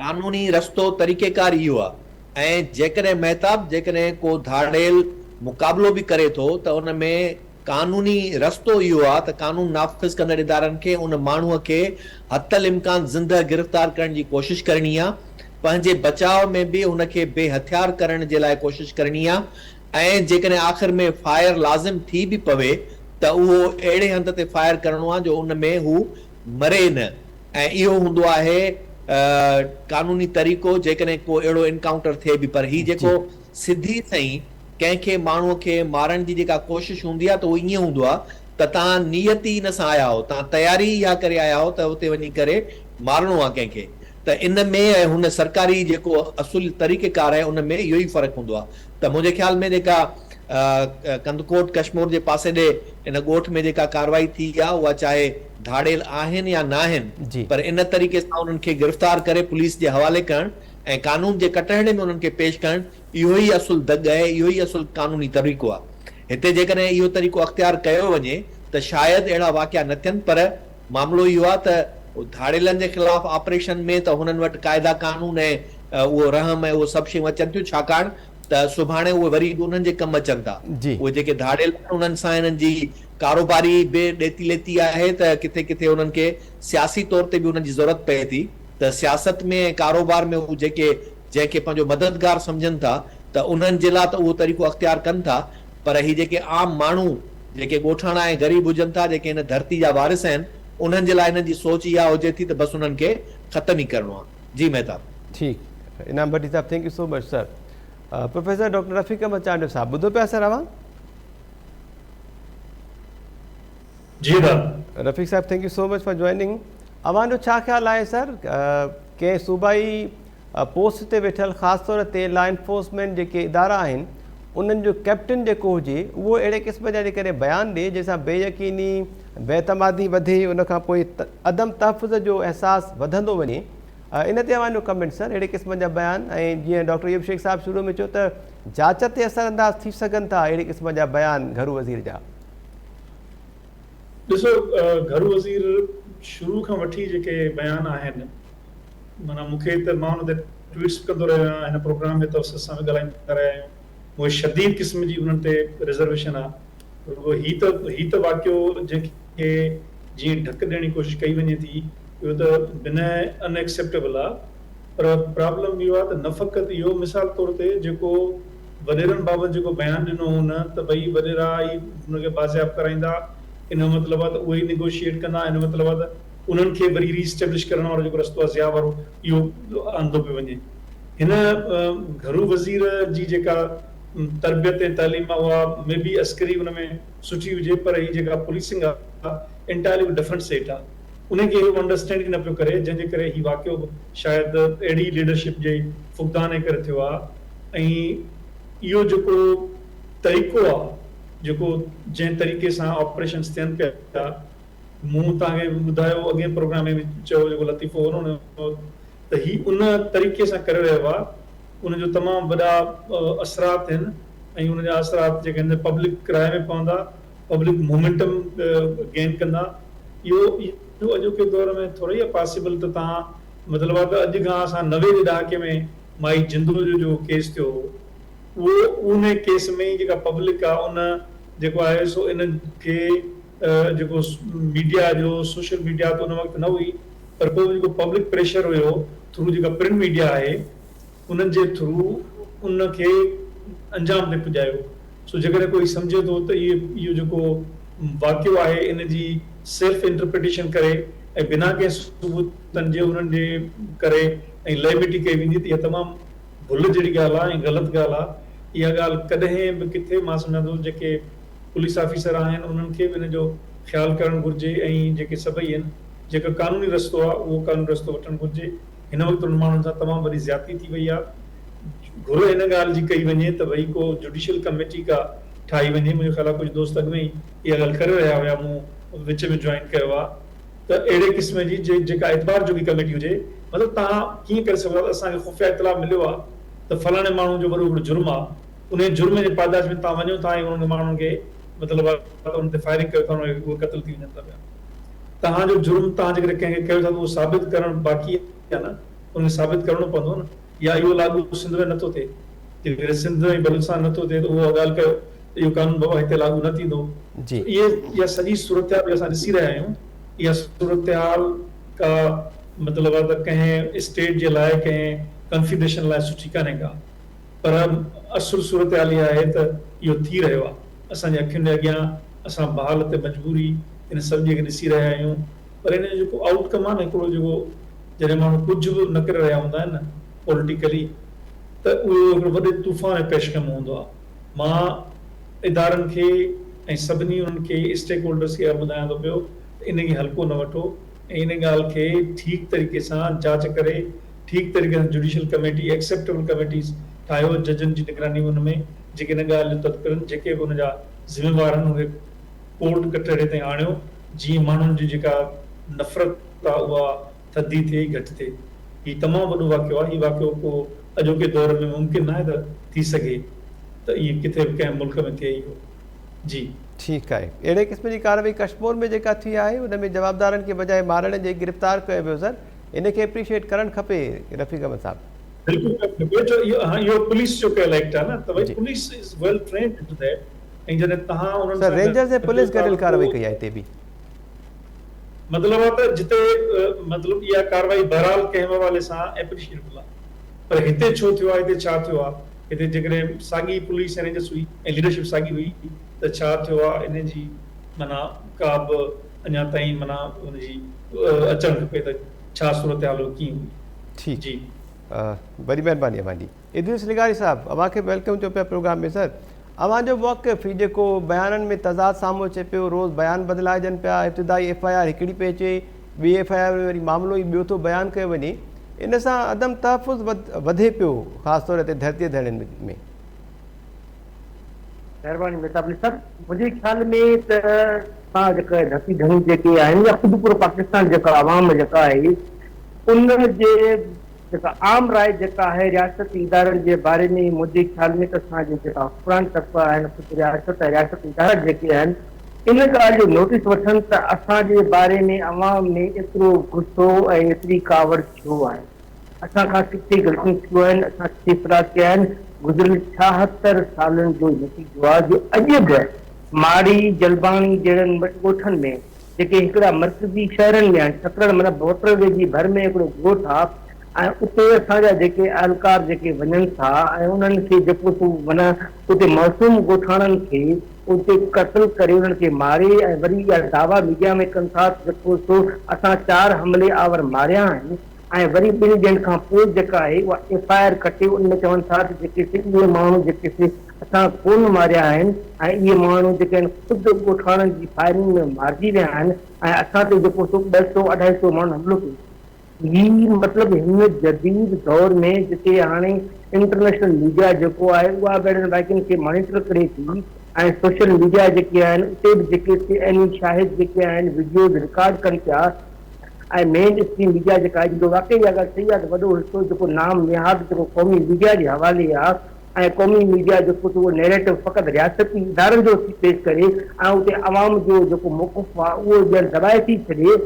قانوني رستو طريقيڪار اهو آهي ۽ جيڪڏهن مهتاب جيڪڏهن ڪو ڌاڙيل مقابلو به ڪري ٿو ته ان ۾ قانوني رستو اهو آهي ته قانون نافذ ڪندڙ ادارن کي ان ماڻهوء کي حتي الامڪان زندهه گرفتار ڪرڻ جي ڪوشش ڪرڻي آهي، پنهنجي بچاء ۾ به هن کي بي هٿيار ڪرڻ جي لاء ڪوشش ڪرڻي آهي ۽ جيڪڏهن آخر ۾ فائر لازم ٿي به پوي ته اهو اهڙي هنڌ تي فائر ڪرڻو آهي جو ان ۾ هو مري نه ۽ اهو هوندو آهي قانوني طريقو جيڪڏهن ڪو اهڙو انڪائونٽر ٿئي به پر هي جيڪو سڌي سئين ڪنهن کي ماڻهوء کي مارڻ جي جيڪا ڪوشش هوندي آهي ته اهو ائين هوندو آهي ته توهان نيت ئي ان سان آيا آهيو، توهان تياري ئي اها ڪري آيا آهيو ته اتي وڃي ڪري مارڻو آهي ڪنهن کي ته ان ۾ ۽ هن سرڪاري جيڪو اصول طريقه ڪار آهي ان ۾ اهو ئي فرق هوندو آهي ته منهنجي خيال ۾ جيڪا ڪنڌڪوٽ ڪشمور جي پاسي ڏي ان ڳوٺ ۾ جيڪا ڪارروائي ٿي آهي اها چاهي ڌاڙيل آهن يا ناهن پر ان طريقي سان انهن کي گرفتار ڪري پوليس جي حوالي ڪرڻ ۽ قانون جي ڪٽهڙي ۾ انهن کي پيش ڪرڻ اهو ئي اصل دڳ آهي، اهو ئي اصل قانوني طريقو آهي. هتي جيڪڏهن اهو طريقو اختيار ڪيو وڃي ته شايد اهڙا واقعا نه ٿين پر معاملو اهو آهي ته ڌاڙيلن جي خلاف آپريشن ۾ ته هنن وٽ قاعدا قانون ۽ اهو رحم ۽ اهو سڀ شيون اچن ٿيون ڇاڪاڻ ته سڀاڻي اهي وري به انهن جي ڪم اچن ٿا. اهي جيڪي ڌاڙيل آهن انهن سان هنن جي ڪاروباري به ڏيتي ليتي آهي ته ڪٿي ڪٿي انهن کي سياسي طور تي به انهن جي ضرورت پئي ٿي ته سياست ۾ ۽ ڪاروبار ۾ هو جيڪي جنهن کي پنهنجو مددگار سمجهن ٿا ته انهن جي لا ته اهو طريقو اختيار ڪن ٿا پر هي جيڪي عام ماڻهو جيڪي ڳوٺاڻا ۽ غريب هجن ٿا جيڪي هن ڌرتي جا وارث آهن انهن جي لا هنن جي سوچ اها هجي ٿي ته بس انهن کي ختم ئي ڪرڻو آهي. جي مهتاب. ٺيڪ انعام ڀٽي صاحب thank you so much sir. Professor doctor Rafiq Ahmed Chandio صاحب ٻڌو پيا سر اوهان؟ جي ادا. رفيق صاحب thank you so much for joining اوهان جو ڇا خيال آهي سر ڪنهن صوبائي پوسٽ تي ويٺل خاص طور تي لا انفورسمينٽ جيڪي ادارا آهن انهن جو ڪئپٽن جيڪو هجي اهو اهڙي قسم جا جيڪڏهن بيان ڏي جنهن سان بي يقيني بي اعتمادي وڌي ان کان پوء عدم تحفظ جو احساس وڌندو وڃي ان تي اوهان جو ڪمينٽ سر اهڙي قسم جا بيان ۽ جيئن ڊاڪٽر ايوب شيخ صاحب شروع ۾ چيو ته جاچ تي اثر انداز ٿي سگهن ٿا اهڙي قسم جا بيان گهرو وزير جا. ڏسو گهرو وزير شروع کان وٺي جيڪي بيان آهن معنيٰ مون کي ته مان ان تي ٽوئيٽس به ڪندو رهيو آهيان هن پروگرام ۾ توسط سان به ڳالهائيندا رهيا آهيون مون کي شديد قسم جي انهن تي رزرويشن آهي رڳو هي ته هي ته واقعو جنهن کي جيئن ڍڪ ڏيڻ جي ڪوشش ڪئي وڃي ٿي اهو ته بنهه ان ايڪسيپٽيبل آهي پر پرابلم اهو آهي ته نه فقط اهو مثال طور تي جيڪو وڏيرن بابت جيڪو بيان ڏنو هو نه ته ڀئي وڏيرا ئي هن کي بازياب ڪرائيندا ان جو مطلب آهي ته اهي ئي نيگوشيئيٽ ڪندا ان جو مطلب آهي ته انهن کي وري ري اسٽيبلش ڪرڻ وارو جيڪو رستو آهي ضياء وارو اهو آندو پيو وڃي. هن گهرو وزير جي جيڪا تربيت ۽ تعليم آهي اها مي بي عسڪري ان ۾ سٺي هجي پر هي جيڪا پوليسنگ آهي انٽائرلي ڊفرنٽ سيٽ آهي ان کي هو انڊرسٽينڊ ئي نه پيو ڪري جنهن جي ڪري هي واقعو به شايد اهڙي ليڊرشپ جي فقدان جي ڪري ٿيو آهي. ۽ اهو جيڪو طريقو آ جيڪو جنهن طريقي سان آپريشنس ٿين پيا مون توهان کي ٻڌايو اڳئين پروگرام ۾ به چيو جيڪو لطيفو هو نه ان ته هي ان طريقي سان ڪري رهيو آ ان جو تمام وڏا اثرات آهن ۽ ان جا اثرات جيڪي آهن پبلڪ راء ۾ پوندا پبلڪ مومينٽم گين ڪندا اهو اهو اڄوڪي دور ۾ ٿورو ئي آ پاسيبل ته توهان مطلب آ ته اڄ کان اسان 90 جي ڏهاڪي ۾ مائي جندو جو جو ڪيس ٿيو هو اهو ان ڪيس ۾ ئي جيڪا پبلڪ آ ان جيڪو آهي سو ان کي جيڪو ميڊيا جو سوشل ميڊيا ته ان وقت نه هئي پر پوء به جيڪو پبلڪ پريشر هيو ٿرو جيڪا پرنٽ ميڊيا آهي انهن جي ٿرو ان کي انجام تي پڄايو سو جيڪڏهن ڪوئي سمجهي ٿو ته اهي اهو جيڪو واقعو آهي ان جي سيلف انٽرپريٽيشن ڪري ۽ بنا ڪنهن ثبوتن جي انهن جي ڪري ۽ لئي مٽي ڪئي ويندي ته اها تمام ڀل جهڙي ڳالهه آهي ۽ غلط ڳالهه آهي. اها ڳالهه ڪڏهن به ڪٿي مان سمجهان ٿو جيڪي پوليس آفيسر آهن انهن کي به ان جو خيال ڪرڻ گهرجي ۽ جيڪي سڀئي آهن جيڪو قانوني رستو آهي اهو قانوني رستو وٺڻ گهرجي. هن وقت انهن ماڻهن سان تمام وڏي زيادتي ٿي وئي آهي. گهر ان ڳالهه جي ڪئي وڃي ته ڀئي ڪو جوڊيشل ڪميٽي ڪا ٺاهي وڃي منهنجو خيال آهي ڪجهه دوست اڳ ۾ ئي اها ڳالهه ڪري رهيا هيا مون وچ ۾ جوائن ڪيو آهي. ته اهڙي قسم جي جيڪا اعتبار جوڳي ڪميٽي هجي مطلب توهان ڪيئن ڪري سگهو ٿا ته اسان کي خفيه اطلاع مليو آهي ته فلاڻي ماڻهو جو وڏو هڪڙو جرم آهي انهي جرم جي پاداش ۾ توهان وڃو ٿا ۽ انهن ماڻهن کي مطلب آهي ته انهن تي فائرنگ ڪيو ٿا اهي قتل ٿي وڃن ٿا پيا توهان جو جرم توهان جيڪڏهن ڪنهن کي ڪيو ٿا ته اهو ثابت ڪرڻ باقي آهي نه ان کي ثابت ڪرڻو پوندو نه يا اهو لاڳو سنڌ ۾ نٿو ٿئي جيڪڏهن سنڌ ۽ بلوچستان نٿو ٿئي ته اها ڳالهه ڪيو ته اهو قانون بابا هتي لاڳو نه ٿيندو. جي. اهي اها سڄي صورتحال جيڪا اسان ڏسي رهيا آهيون اها صورتحال ڪا مطلب آهي ته ڪنهن اسٽيٽ جي لاء ڪنهن ڪنفيڊريشن لاء سٺي ڪانهي ڪا پر اصل صورتحال اها آهي ته اهو ٿي رهيو آهي اسان جي اکين جي اڳيان اسان بحالت مجبوري ان سڄي کي ڏسي رهيا آهيون پر ان جو جيڪو آئوٽ ڪم آهي نه هڪڙو جيڪو جڏهن ماڻهو ڪجهه به نه ڪري رهيا هوندا آهن نه پوليٽيڪلي ته اهو هڪڙو وڏي طوفان جو پيش خيمو هوندو آهي. مان ادارن کي ۽ سڀني انهن کي اسٽيڪ هولڊرس کي اها ٻڌايان ٿو پيو ته ان کي هلڪو نه وٺو ۽ ان ڳالهه کي ٺيڪ طريقي سان جاچ ڪري ٺيڪ طريقي سان جڊيشل ڪميٽي ايڪسيپٽيبل ڪميٽيز ٺاهيو ججن جي نگراني ان ۾ جيڪي ان ڳالهه جو تذڪرن جيڪي به ان جا ذميوار آهن ان کي ڪورٽ ڪٽهڙي تائين آڻيو جيئن ماڻهن جي جيڪا نفرت آهي اها ٿڌي ٿئي گهٽ ٿئي. هي تمام وڏو واقعو آهي. هي واقعو ڪو اڄوڪي دور ۾ ممڪن ناهي ته ٿي سگهي ته ائين ڪٿي به ڪنهن ملڪ ۾ ٿئي اهو. جي. ٺيڪ آهي. اهڙي قسم جي ڪارروائي ڪشمور ۾ جيڪا ٿي آهي ان ۾ جوابدارن کي بجاء مارڻ جي گرفتار ڪيو ويو سر ان کي اپريشيئيٽ ڪرڻ کپي رفيق احمد صاحب. بلڪل ڪرڻ کپي جو اهو اهو پوليس جو ڪيل ايڪٽ آهي نه ته ڀئي police is well trained to that ۽ جڏهن توهان انهن سر رينجرز ۽ پوليس گڏيل ڪارروائي ڪئي آهي هتي به. مطلب آ ته جتي مطلب اها ڪارروائي بهرحال ڪنهن به حوالي سان ايپريشيئيبل آ پر هتي ڇو ٿيو آ هتي ڇا ٿيو آ هتي جيڪڏهن ساڳي پوليس ۽ رينجرس هئي ۽ ليڊرشپ ساڳي هئي ته ڇا ٿيو آ ان جي معنيٰ ڪا به اڃا تائين معنيٰ ان جي اچڻ کپي ته ڇا صورتحال هئي ڪيئن هئي. ٺيڪ جي. وڏي مهرباني اوهان جي. ادريس لغاري صاحب اوهان کي به welcome چئون پيا پروگرام ۾ سر اوهان جو موقف هي جيڪو بيانن ۾ تضاد سامهون اچي پيو روز بيان بدلائجن پيا ابتدائي ايف I R هڪڙي پئي اچي ٻي ايف I R ۾ وري معاملو ئي ٻيو ٿو بيان ڪيو وڃي ان سان عدم تحفظ وڌي پيو خاص طور تي ڌرتي ڌڻين ۾. مهرباني مهتاب علي صاحب منهنجي خيال ۾ ته اسان جيڪا ڌرتي ڌڻي جيڪي آهن يا خود پورو پاڪستان جيڪا عوام جيڪا آهي ان جي جيڪا عام راء جيڪا آهي رياستي ادارن جي باري ۾ منهنجي خيال ۾ ته اسان جي جيڪا حڪمران طبقا آهن خود رياست ۽ رياستي ادارا جيڪي آهن ان ڳالهه جو نوٽيس وٺن ته اسان جي باري ۾ عوام ۾ ايترو غصو ۽ ايتري ڪاوڙ ڇو آهي؟ اسان کان ڪٿي غلطيون ٿيون آهن، اسان ڪٿي فراڊ ڪيا آهن، گذريل 76 سالن جو نتيجو آهي جو اڄ به ماڙي، جلباڻي جهڙن ڳوٺن ۾ جيڪي هڪڙا مرڪزي شهرن ۾ آهن، سڪرنڊ معنيٰ موٽر وي جي ڀر ۾ هڪڙو ڳوٺ آهي ۽ اتي اسان جا جيڪي اهلڪار جيڪي وڃن ٿا ۽ انهن کي جيڪو سو معنيٰ اتي معصوم ڳوٺاڻن کي اتي قتل ڪري انهن کي ماري ۽ وري اها دعويٰ ميڊيا ۾ ڪن ٿا ته جيڪو سو اسان چار حملي آور ماريا آهن ۽ وري ٻن ڏينهن کان پوء جيڪا آهي اها ايف I R ڪٽي ان ۾ چون ٿا ته جيڪي سي اهي ماڻهو جيڪي سي اسان ڪونه ماريا آهن ۽ اهي ماڻهو جيڪي آهن خود ڳوٺاڻن جي فائرنگ ۾ مارجي ويا آهن ۽ اسان تي جيڪو سو ٻه سو اڍائي سو ماڻهن حملو ڪيو. هي مطلب هن جديد دور ۾ جتي هاڻي انٽرنيشنل ميڊيا جيڪو آهي اها به اهڙن واقعن کي مانيٽر ڪري ٿي ۽ سوشل ميڊيا جيڪي آهن اتي به جيڪي سي عيني شاهد جيڪي آهن وڊيوز رڪارڊ ڪن پيا ۽ مين اسٽريم ميڊيا جيڪا آهي جنهن جو واقعي اها ڳالهه صحيح آهي ته وڏو حصو جيڪو نام نهاد جيڪو قومي ميڊيا جي حوالي آهي ۽ قومي ميڊيا جيڪو اهو نيريٽو فقط رياستي ادارن جو ٿي پيش ڪري ۽ اتي عوام جو جيڪو موقف آهي اهو ڄڻ دٻائي ٿي ڇڏي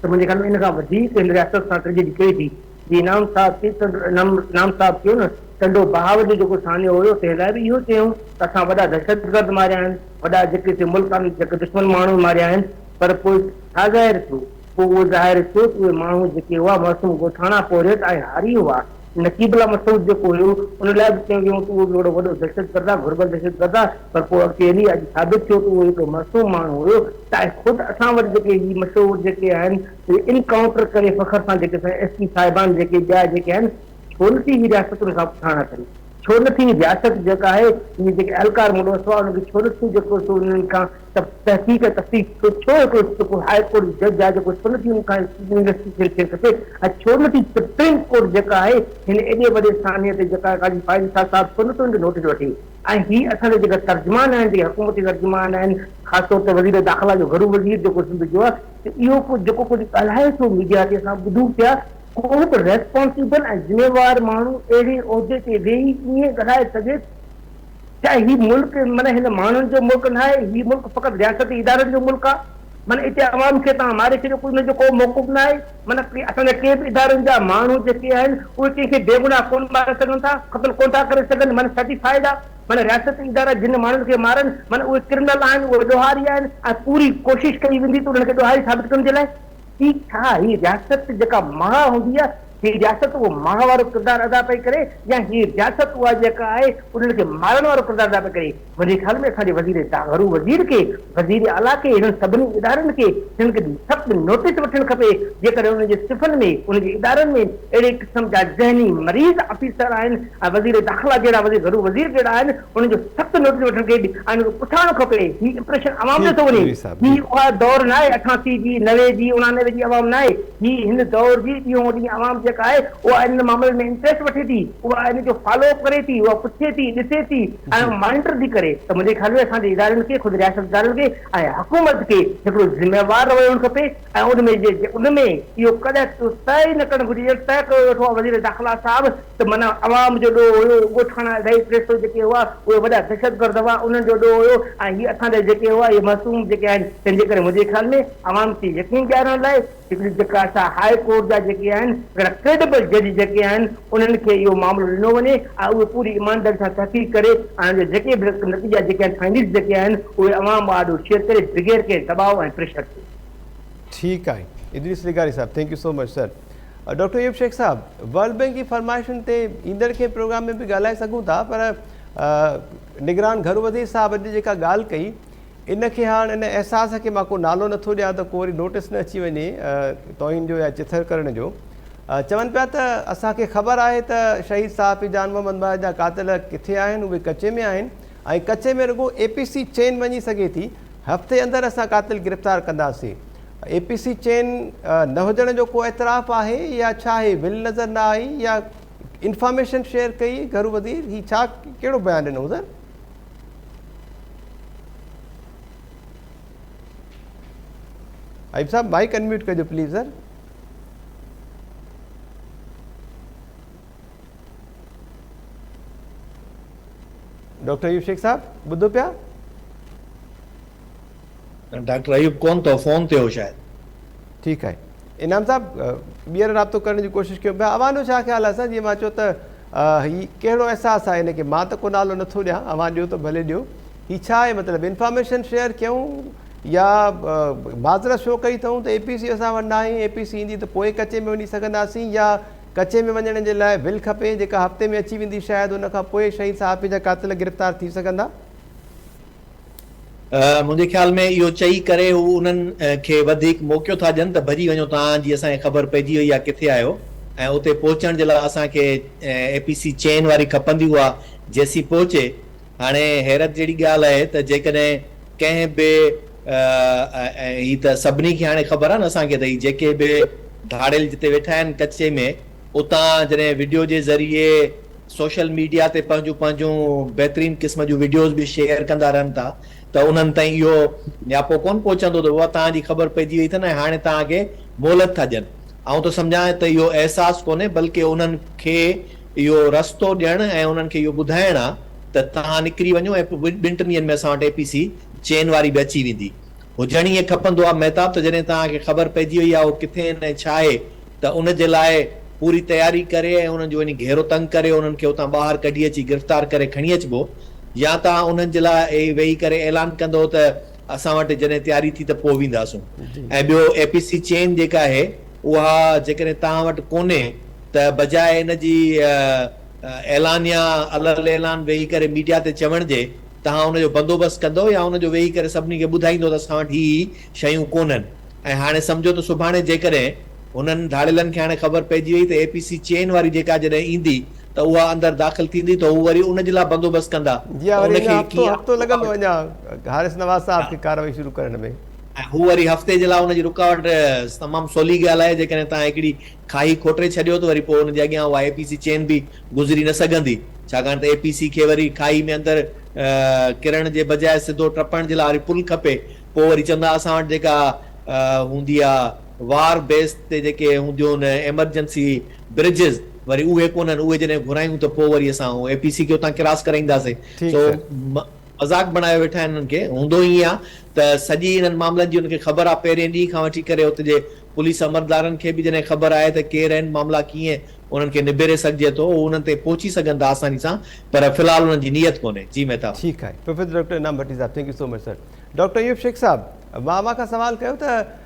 ته منهنجي خيال ۾ ان کان وڌيڪ هن رياست سان ٽريجڊي ڪهڙي ٿي؟ جي انعام صاحب کي انعام صاحب چيو نه ٽنڊو بهاول جو جيڪو سانحو هيو تنهن لاء به اهو چيائون ته اسان وڏا دهشتگرد ماريا آهن، وڏا جيڪي سي ملڪ جيڪي دشمن ماڻهو ماريا آهن پر پوء ڇا ظاهر ٿيو؟ پوء اهو ظاهر ٿيو ته اهي ماڻهو جيڪي هئا معصوم ڳوٺاڻا پورهيت ۽ هاري هئا. نقيب الله مسعود جيڪو هيو ان لاء به چيو ويو ته اهو به وڏو وڏو دهشتگرد آهي، گهربل دهشتگرد آهي پر پوء اڳتي هلي اڄ ثابت ٿيو ته اهو هڪڙو معصوم ماڻهو هيو ته خود اسان وٽ جيڪي هي مشهور جيڪي آهن اهي انڪائونٽر ڪري فخر سان جيڪي اسان جا ايس پي صاحبان جيڪي ٻيا جيڪي آهن ڇو نٿي هي رياست ان کان پڇاڻا ڪري ڇو نٿي رياست جيڪا آهي اهي جيڪي اهلڪار ملوث هئا انهن کي ڇو نٿي جيڪو سو انهن کان تحقيق ۽ تفتيش ڇو ڇو هڪڙو جيڪو هاء ڪورٽ جو جج آهي جيڪو ڇو نٿي ان کان انويسٽيگيشن ٿيڻ کپي ۽ ڇو نٿي سپريم ڪورٽ جيڪا آهي هن ايڏي وڏي سانحي تي جيڪا قاضي فائز عيسيٰ صاحب ڇو نٿو ان جو نوٽيس وٺي ۽ هي اسان جا جيڪا ترجمان آهن جيڪي حڪومتي ترجمان آهن خاص طور تي وزير داخلا جو گهرو وزير جيڪو سنڌ جو آهي ته اهو ڪجهه جيڪو ڪجهه ڳالهائي ٿو ميڊيا تي اسان ٻڌون پيا ڪو به ريسپانسبل ۽ ذميوار ماڻهو اهڙي عهدي تي ويهي ائين ڳالهائي سگهي ٿو؟ ڇا هي ملڪ معنيٰ هن ماڻهن جو ملڪ ناهي، هي ملڪ فقط رياستي ادارن جو ملڪ آ، معنيٰ اتي عوام کي توهان ماري ڇڏيو ڪو ان جو ڪو موقف ناهي، معنيٰ اسان جا ڪي به ادارن جا ماڻهو جيڪي آهن اهي ڪنهن کي بيگناهه ڪونه ماري سگهن ٿا، قتل ڪونه ٿا ڪري سگهن، معنيٰ سرٽيفائيڊ آ، معنيٰ رياستي ادارا جن ماڻهن کي مارن معنيٰ اهي ڪرمنل آهن، اهي ڏوهاري آهن ۽ پوري ڪوشش ڪئي ويندي ته انهن کي ڏوهاري ثابت ڪرڻ جي لاء. هي ڇا هي رياست جيڪا ماء هوندي آهي هي رياست اهو ماء وارو ڪردار ادا پئي ڪري يا هي رياست اها جيڪا آهي انهن کي مارڻ وارو ڪردار ادا پئي ڪري منهنجي خيال ۾ اسان جي وزير گهرو وزير کي وزير اعليٰ کي هنن سڀني ادارن کي هنن کي سخت نوٽيس وٺڻ کپي جيڪڏهن انهن جي صفن ۾ انهن جي ادارن ۾ اهڙي قسم جا ذهني مريض آفيسر آهن ۽ وزير داخلا جهڙا وزير گهرو وزير جهڙا آهن انهن جو سخت نوٽيس وٺڻ کي ۽ انهن کي پڇاڻو کپي هي امپريشن عوام جو ٿو وڃي هي اها دور ناهي 88 جي 90 جي 89 جي عوام ناهي هي هن دور جي ڏينهون ڏينهن عوام جيڪا آهي اها انهن معاملن ۾ انٽريسٽ وٺي ٿي اها ان جو فالو اپ ڪري ٿي اها پڇي ٿي ڏسي ٿي ۽ مانيٽر ٿي ڪري ته منهنجي خيال ۾ اسان جي ادارن کي خود رياست ادارن کي ۽ حڪومت کي هڪڙو ذميوار رويو هئڻ کپي ۽ ان ۾ جي ان ۾ اهو ڪڏهن طئي ئي نه ڪرڻ گهرجي ڄڻ طئي ڪيو ويٺو آهي وزير داخلا صاحب ته معنيٰ عوام جو ڏوهه هيو، ڳوٺاڻا اڍائي ٽي سو جيڪي هئا اهي وڏا دهشتگرد هئا انهن جو ڏوهه هيو ۽ هي اسان جا جيڪي هئا اهي معصوم جيڪي آهن تنهن جي ڪري منهنجي خيال ۾ عوام کي يقين ڏيارڻ لاء هڪڙي جيڪا سا هاء ڪورٽ جا جيڪي آهن هڪڙا ڪريڊبل جج جيڪي آهن انهن کي اهو معاملو ڏنو وڃي ۽ اهي پوري ايمانداري سان تحقيق ڪري ۽ ان جا جيڪي به نتيجا جيڪي آهن فائنڊنگس جيڪي آهن اهي عوام آڏو شيئر ڪري بغير ڪنهن دٻاء ۽ پريشر جي. ٺيڪ آهي ادريس لغاري صاحب thank you so much sir. Doctor Ayub Shaikh صاحب ورلڊ بينڪ جي فرمائشن تي ايندڙ ڪنهن پروگرام ۾ به ڳالهائي سگهون ٿا پر نگران گهرو وزير صاحب اڄ جيڪا ڳالهه ڪئي ان کي هاڻ ان احساس کي مان ڪو نالو نٿو ڏيان ته ڪو وري نوٽس نه اچي وڃي توهين جو يا چٿر ڪرڻ جو چون پيا ته اسان کي خبر آهي ته شهيد صحافي جان محمد مهر جا قاتل ڪٿي آهن اهي ڪچي ۾ آهن ۽ ڪچي ۾ رڳو اي پي سي چين وڃي سگهي ٿي هفتي اندر اسان قاتل گرفتار ڪنداسين. اي پي سي چين نه هجڻ جو ڪو اعتراف آهي يا ڇا آهي ول نظر نه آئي يا انفارميشن شيئر ڪئي گهرو وزير هي ڇا ڪهڙو بيان ڏنو سر؟ ايوب صاحب مائيڪ انميوٽ ڪجو please sir. Doctor Ayub Shaikh صاحب ٻڌو پيا؟ ڊاڪٽر ايوب ڪون ٿو فون تي هو شايد. ٺيڪ آهي انعام صاحب ٻيهر رابطو ڪرڻ جي ڪوشش ڪيون پيا اوهان جو ڇا خيال آهي سر جيئن مان چيو ته هي ڪهڙو احساس آهي هن کي مان ته ڪو نالو نٿو ڏيان اوهان ڏيو ته ڀلي ڏيو هي ڇا آهي مطلب انفارميشن شيئر ڪيون يا معذرت شو ڪئي اٿئون ته اي پي سي اسان وٽ ناهي اي پي سي ايندي ته پوء ڪچي ۾ وڃي سگهنداسين يا ڪچي ۾ وڃڻ جي لاء بل کپي جيڪا هفتي ۾ اچي ويندي شايد ان کان پوء شهيد صحافي جا قاتل گرفتار ٿي سگهندا. منهنجي خيال ۾ اهو چئي ڪري هو انهن کي وڌيڪ موقعو ٿا ڏين ته ڀڄي وڃو توهان جي اسان کي خبر پئجي وئي آهي ڪٿي آهيو ۽ اتي پهچڻ جي لاء اسان کي اي پي سي چين واري کپندي اها جيسين پهچي هاڻي حيرت جهڙي ڳالهه آهي ته جيڪڏهن ڪنهن به هي ته سڀني کي هاڻي خبر آهي نه اسان کي ته هي جيڪي به ڌاڙيل جتي ويٺا آهن ڪچي ۾ اتان جڏهن وڊيو جي ذريعي سوشل ميڊيا تي پنهنجون پنهنجون بهترين قسم جون وڊيوز به شيئر ڪندا رهن ٿا ته انهن تائين اهو نياپو ڪونه پهچندو ته بابا توهان جي خبر پئجي وئي اٿن ۽ هاڻي توهان کي مهلت ٿا ڏين. آئون ٿو سمجهان ته اهو احساس ڪونهي بلڪه انهن کي اهو رستو ڏيڻ ۽ انهن کي اهو ٻڌائڻ آ ته توهان نڪري وڃو ۽ پوء ٻن ٽن ڏينهن ۾ اسان وٽ اي پي سي چين واري به اچي ويندي. هجڻ ائين کپندو آ مهتاب ته جڏهن توهان کي خبر پئجي وئي آ اهو ڪٿي آهن ۽ ڇا آهي ته ان جي لاء پوري تياري ڪري ۽ انهن جو وڃي گهيرو تنگ ڪري انهن کي اتان ٻاهر ڪڍي اچي گرفتار ڪري کڻي اچبو يا توهان انهن جي لاء ويهي ڪري اعلان ڪندو ته اسان وٽ جڏهن تياري ٿي ته پوء وينداسون ۽ ٻيو اي پي سي چين جيڪا آهي اها جيڪڏهن توهان وٽ ڪونهي ته بجاء ان جي اعلانيا علل اعلان ويهي ڪري ميڊيا تي چوڻ جي توهان ان جو بندوبست ڪندو يا ان جو ويهي ڪري سڀني کي ٻڌائيندو ته اسان وٽ هي هي شيون ڪونهن ۽ هاڻي سمجهو ته سڀاڻي جيڪڏهن هنن ڌاڙيلن کي هاڻي خبر پئجي وئي ته اي پي سي چين واري جيڪا جڏهن ايندي ته اها اندر داخل ٿيندي ته هو وري ان جي لاء بندوبست ڪندا جي ها ته وري ان اڃا کي هفتو ڪيئن هفتو لڳندو اڃا حارث نواز صاحب کي ڪارروائي شروع ڪرڻ ۾. ۽ هو وري هفتي جي لاء ان جي رڪاوٽ تمام سولي ڳالهه آهي جيڪڏهن توهان هڪڙي کاهي کوٽري ڇڏيو ته وري پوء ان جي اڳيان اها اي پي سي چين به گذري نه سگهندي ڇاڪاڻ ته اي پي سي کي وري کاهي ۾ اندر ڪرڻ جي بجاء سڌو ٽپڻ جي لاء وري پل کپي پوء وري چوندا اسان وٽ جيڪا هوندي آ وار بيس تي جيڪي هونديون آهن ايمرجنسي برجز وري اهي ڪونهن اهي جڏهن گهرايون ته پوء وري اسان اي پي سي کي اتان ڪراس ڪرائينداسين ٺيڪ سو سر. مذاق بڻايو ويٺا آهن انهن کي هوندو ائين آ ته سڄي انهن معاملن جي انهن کي خبر آ پهرين ڏينهن کان وٺي ڪري اتي جي پوليس عملدارن کي به جڏهن خبر آهي ته ڪير آهن معاملا ڪيئن انهن کي نبيري سگهجي ٿو هو انهن تائين پهچي سگهن ٿا آساني سان پر في الحال انهن جي نيت ڪونهي جي مهتاب. ٺيڪ آهي پروفيسر ڊاڪٽر انعام ڀٽي صاحب thank you so much sir doctor Ayub Shaikh صاحب مان اوهان کان سوال ڪيو ته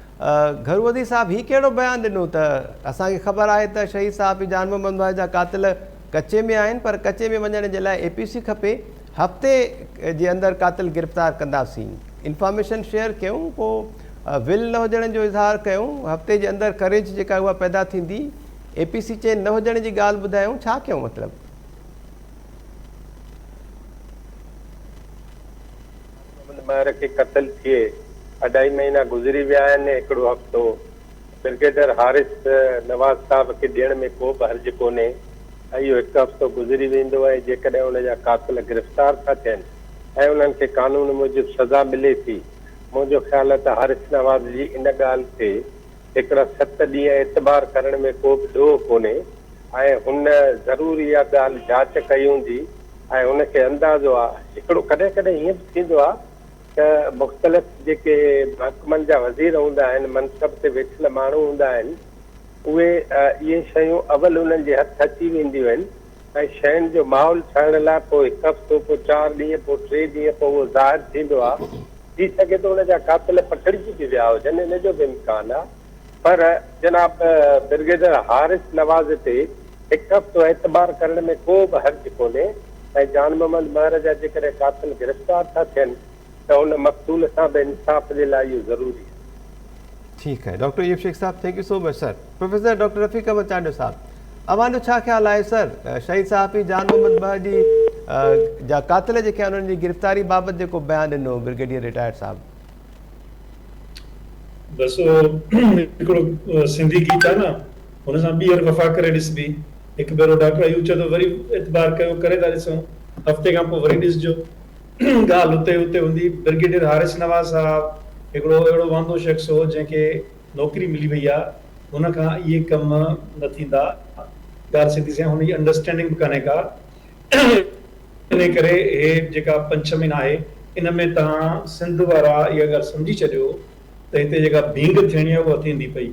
گهرو وزير صاحب هي ڪهڙو بيان ڏنو ته اسان کي خبر آهي ته شهيد صحافي جان محمد مهر جا قاتل ڪچي ۾ آهن پر ڪچي ۾ وڃڻ جي لاء اي پي سي کپي هفتي جي اندر قاتل گرفتار ڪنداسين انفارميشن شيئر ڪيون ڪو ول نه هجڻ جو اظهار ڪيون هفتي جي اندر ڪريج جيڪا اها پيدا ٿيندي اي پي سي چين نه هجڻ جي ڳالهه ٻڌايون ڇا ڪيون مطلب. محمد مهر کي قتل ٿئي اڍائي مهينا گذري ويا آهن، هڪڙو هفتو برگيڊر حارث نواز صاحب کي ڏيڻ ۾ ڪو به حرج ڪونهي ۽ اهو هڪ هفتو گذري ويندو ۽ جيڪڏهن ان جا قاتل گرفتار ٿا ٿين ۽ انهن کي قانون موجب سزا ملي ٿي منهنجو خيال آهي ته حارث نواز جي ان ڳالهه تي هڪڙا ست ڏينهن اعتبار ڪرڻ ۾ ڪو به ڏوهه ڪونهي ۽ هن ضرور اها ڳالهه جاچ ڪئي هوندي ۽ هن کي اندازو آ. هڪڙو ڪڏهن ڪڏهن ائين به ٿيندو آ ته مختلف جيڪي محڪمن جا وزير هوندا آهن، منصب تي ويٺل ماڻهو هوندا آهن، اهي اهي شيون اول انهن جي هٿ اچي وينديون آهن ۽ شين جو ماحول ٺاهڻ لاء پوء هڪ هفتو، پوء چار ڏينهن، پوء ٽي ڏينهن پوء اهو ظاهر ٿيندو آ. ٿي سگهي ٿو ان جا قاتل پڪڙجي به ويا هجن، ان جو به امڪان آ. پر جناب برگيڊر حارث نواز تي هڪ هفتو اعتبار ڪرڻ ۾ ڪو به حرج ڪونهي ۽ جان محمد مهر جا جيڪڏهن قاتل گرفتار ٿا ٿين ته ان مقتول سان به انصاف جي لاء اهو ضروري آهي. ٺيڪ آهي ڊاڪٽر ايوب شيخ صاحب thank you so much sir professor doctor Rafiq Ahmed Chandio صاحب اوهان جو ڇا خيال آهي سر شهيد صحافي جان محمد مهر جي جا قاتل جيڪي آهن انهن جي گرفتاري بابت جيڪو بيان ڏنو برگيڊيئر رٽائرڊ صاحب. بس اهو هڪڙو سنڌي گيت آهي نه هن سان ٻيهر وفا ڪري ڏسبي. هڪ ڀيرو ڊاڪٽر ايوب چئي ٿو وري اعتبار ڪيو ڪري ٿا ڏسون هفتي کان پوء وري ڏسجو. ڳالهه اتي اتي هوندي. برگيڊيئر حارث نواز صاحب هڪڙو اهڙو واندو شخص هو جنهن کي نوڪري ملي وئي آهي هن کان اهي ڪم نه ٿيندا. ڳالهه سڌي سئين هن جي انڊرسٽينڊنگ به ڪانهي ڪا. انهي ڪري هي جيڪا پنج ڇهه مهينا آهي ان ۾ توهان سنڌ وارا اها ڳالهه سمجهي ڇڏيو ته هتي جيڪا ڀينگ ٿيڻي آهي اها ٿيندي پئي.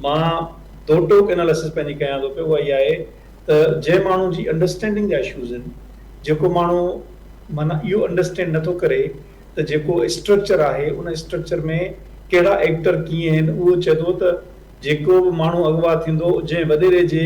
مان دو ٽوڪ اناليسس پنهنجي ڪيان ٿو پيو اها اها آهي ته جنهن ماڻهو جي انڊرسٽينڊنگ جا اشوز آهن جيڪو ماڻهو معنيٰ اهو انڊرسٽينڊ نٿو ڪري ته جيڪو اسٽرڪچر آهي ان اسٽرڪچر ۾ ڪهڙا ايڪٽر ڪيئن آهن اهو چئي ٿو ته جيڪو به ماڻهو اغوا ٿيندو، جنهن وڏيري جي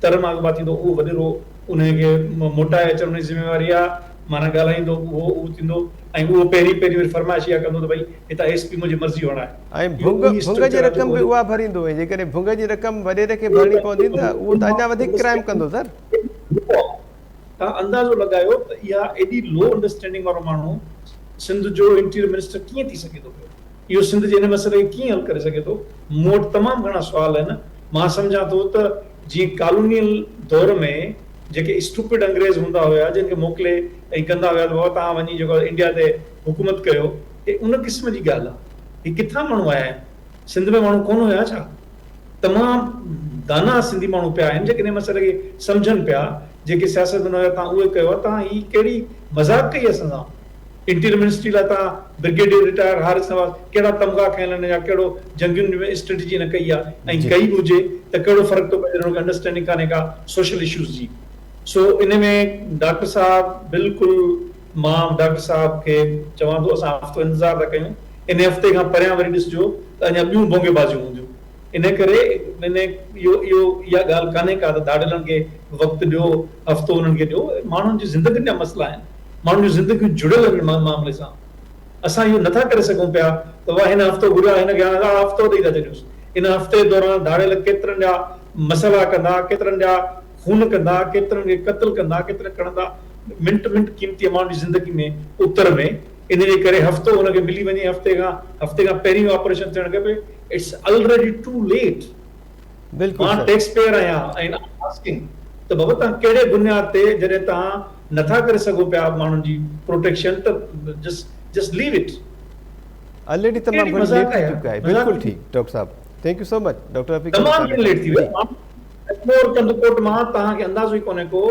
تر مان اغوا ٿيندو، اهو وڏيرو انهيء کي موٽائي اچڻ ان جي ذميواري آهي، معنيٰ ڳالهائيندو به اهو، اهو ٿيندو ۽ اهو پهرين پهرين وري فرمائش اها ڪندو ته ڀئي هتان ايس پي منهنجي مرضي هڻائي. ۽ ڀنگ ڀنگ جي رقم به اها ڀريندو ۽ جيڪڏهن ڀنگ جي رقم وڏيري کي ڀرڻي پوندي ته اهو ته اڃا وڌيڪ ڪرائيم ڪندو سر. توهان اندازو لڳايو ته اها ايڏي لو انڊرسٽينڊنگ وارو ماڻهو سنڌ جو انٽيريئر منسٽر ڪيئن ٿي سگهي ٿو پيو؟ اهو سنڌ جي ان مسئلي کي ڪيئن حل ڪري سگهي ٿو؟ مون وٽ تمام گهڻا سوال آهن. مان سمجهان ٿو ته جيئن ڪالونيل دور ۾ جيڪي اسٽوپڊ انگريز هوندا هيا جن کي موڪلي ۽ ڪندا هيا ته بابا توهان وڃي جيڪو آهي انڊيا تي حڪومت ڪيو هي ان قسم جي ڳالهه آهي. هي ڪٿان ماڻهو آيا آهن؟ سنڌ ۾ ماڻهو ڪونه هيا ڇا؟ تمام دانا سنڌي ماڻهو پيا آهن جيڪي ان مسئلي کي سمجهن پيا. جيڪي سياستدان هيا توهان اهي ڪيو آهي. توهان هي ڪهڙي مذاق ڪئي اسان سان؟ انٽيريئر منسٽري لاء توهان برگيڊيئر رٽائر حارث نواز ڪهڙا تمغا کنيل آهن يا ڪهڙو جنگين ۾ اسٽريٽجي هن ڪئي آهي ۽ ڪئي به هجي ته ڪهڙو فرق ٿو پئي جڏهن هن کي انڊرسٽينڊنگ ڪانهي ڪا سوشل اشوز جي سو ان ۾ ڊاڪٽر صاحب بلڪل مان ڊاڪٽر صاحب کي چوان ٿو اسان هفتو انتظار ٿا ڪيون ان هفتي کان پريان وري ڏسجو ته اڃا ٻيون بونگي بازيون هونديون ان ڪري ان اهو اهو اها ڳالهه ڪانهي ڪا ته ڌاڙيلن کي وقت ڏيو هفتو انهن کي ڏيو ماڻهن جي زندگين جا مسئلا آهن ماڻهن جون زندگيون جڙيل آهن ان معاملي سان. اسان اهو نٿا ڪري سگهون پيا ته واهه هن هفتو گهريو آهي هن کي هاڻ اسان هفتو ڏئي ٿا ڇڏيونس. ان هفتي دوران ڌاڙيل ڪيترن جا مسئلا ڪندا، ڪيترن جا خون ڪندا، ڪيترن کي قتل ڪندا، ڪيترن کڻندا. منٽ منٽ قيمتي آهي ماڻهن جي زندگي ۾ اتر ۾. ان جي ڪري هفتو هن کي ملي وڃي هفتي کان هفتي کان پهرين آپريشن ٿيڻ کپي. It's already two late. بلڪل مان سر. ٽيڪس پيئر آهيان ۽ I am asking ته بابا توهان ڪهڙي بنياد تي جڏهن توهان نٿا ڪري سگهو پيا ماڻهن جي پروٽيڪشن ته just just leave it. Already تمام ڪهڙي گهڻي مذاق ليٽ ٿي آهي يار چڪي آهي مذاق بلڪل ٺيڪ ڊاڪٽر صاحب thank you so much doctor Rafiq Ahmed تمام صاحب گهڻي ليٽ ٿي جي. وئي ماڻهو ڪنڌڪوٽ مان توهان کي اندازو ئي ڪونهي ڪو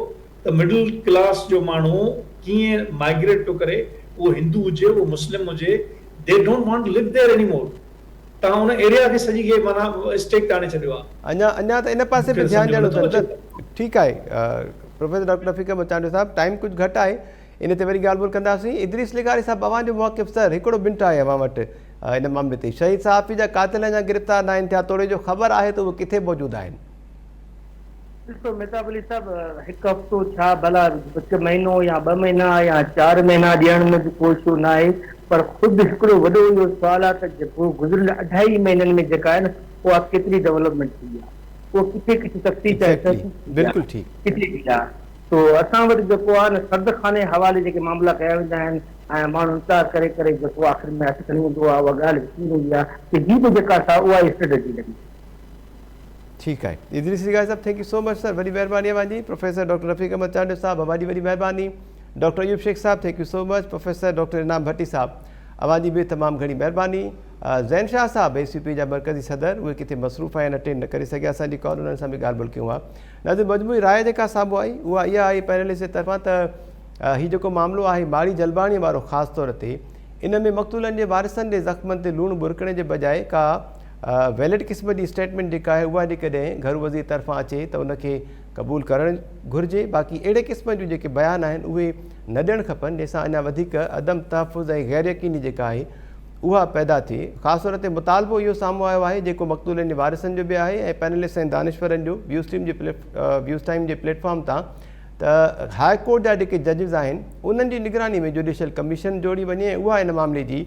ته مڊل ڪلاس جو ماڻهو ڪيئن مائگريٽ پيو ڪري اهو هندو هجي اهو مسلم هجي they don't want to live there any more. توهان ان ايريا کي سڄي کي معنيٰ اسٽيڪ تي آڻي ڇڏيو آهي. اڃا اڃا ته ان پاسي مون به کي ڌيان سمجهه ۾ ڏيڻو نٿو اٿن اچي. ته ٺيڪ آهي پروفيسر ڊاڪٽر رفيق احمد چانڊيو صاحب ٽائيم ڪجهه گهٽ آهي ان تي وري ڳالهه ٻولهه ڪنداسين ادريس لغاري صاحب اوهان جو موقف سر هڪڙو منٽ آهي اوهان وٽ ان معاملي تي شهيد صحافي جا قاتل اڃا گرفتار ناهن ٿيا توڙي جو خبر آهي ته اهي ڪٿي موجود آهن. ڏسو مهتاب علي صاحب هڪ هفتو ڇا ڀلا هڪ مهينو يا ٻه مهينا يا چار مهينا ڏيڻ ۾ به ڪو اشو ناهي پر خود هڪڙو وڏو اهو سوال آهي ته جيڪو گذريل اڍائي مهينن ۾ جيڪا آهي نه اها ڪيتري ڊولپمينٽ ٿي آهي اهو ڪٿي ڪٿي تفتيش آهي ايگزيڪٽلي بلڪل ٺيڪ. ڪٿي ٿي آهي سو اسان وٽ جيڪو آهي نه سرد خاني حوالي جيڪي معاملا ڪيا ويندا آهن ۽ ماڻهو انڪار ڪري ڪري جيڪو آخر ۾ هٿ کڻي ويندو آهي اها ڳالهه وسري ويندي آهي ته هي به جيڪا سا اها ئي اسٽريٽجي لڳي. ٺيڪ آهي ادريس لغاري صاحب thank you سو مچ سر وڏي مهرباني اوهان جي پروفيسر ڊاڪٽر رفيق احمد چانڊيو صاحب اوهان جي وڏي مهرباني ڊاڪٽر ايوب شيخ صاحب thank you so much professor doctor انعام ڀٽي صاحب اوهان جي به تمام گهڻي مهرباني زين شاهه صاحب اي سي پي جا مرڪزي صدر اهي ڪٿي مصروف آهن اٽينڊ نه ڪري سگهيا اسان جي ڪال انهن سان به ڳالهه ٻولهه ڪيون ها ناظرين مجموعي راء جيڪا سامهون آئي اها اها آئي پينلسٽ جي طرفان ته هي جيڪو معاملو آهي ماڙي جلباڻي وارو خاص طور تي ان ۾ مقتولن جي وارثن جي زخمن تي لوڻ ٻرڪڻي جي بجاء ڪا ويلڊ قسم جي اسٽيٽمينٽ جيڪا آهي اها جيڪڏهن گهرو وزير طرفان اچي ته ان کي قبول ڪرڻ گهرجي باقي اهڙي قسم جون جيڪي بيان آهن اهي نه ڏيڻ کپن جنهن سان اڃا وڌيڪ عدم تحفظ ۽ غير يقيني جيڪا آهي اها پيدا ٿئي خاص طور تي مطالبو اهو سامهون آيو آهي جيڪو مقتولن جي وارثن جو به آهي ۽ پينلسٽ ۽ دانشورن جو ويوز ٽيم جي ويوز ٽائيم جي پليٽ فارم تان ته هاء ڪورٽ جا جيڪي ججز آهن انهن جي نگراني ۾ جوڊيشل ڪميشن جوڙي وڃي ۽ اها ان معاملي جي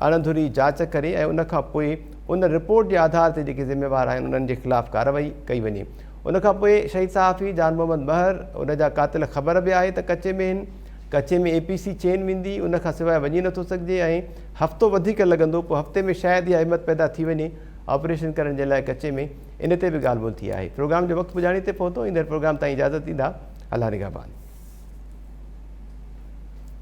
اڻ ڌري جاچ ڪري ۽ ان کان پوء ان رپورٽ جي آڌار تي جيڪي ذميوار آهن انهن جي خلاف ڪارروائي ڪئي وڃي ان کان پوء شهيد صحافي جان محمد مهر ان جا قاتل خبر به آهي ته ڪچي ۾ آهن ڪچي ۾ اي پي سي چين ويندي ان کان سواء وڃي نٿو سگهجي ۽ هفتو وڌيڪ لڳندو پوء هفتي ۾ شايد اها همت پيدا ٿي وڃي آپريشن ڪرڻ جي لاء ڪچي ۾ ان تي به ڳالهه ٻولهه ٿي آهي. پروگرام جو وقت پڄاڻي تي پهتو ايندڙ پروگرام تائين اجازت ڏيندا الله نگهبان.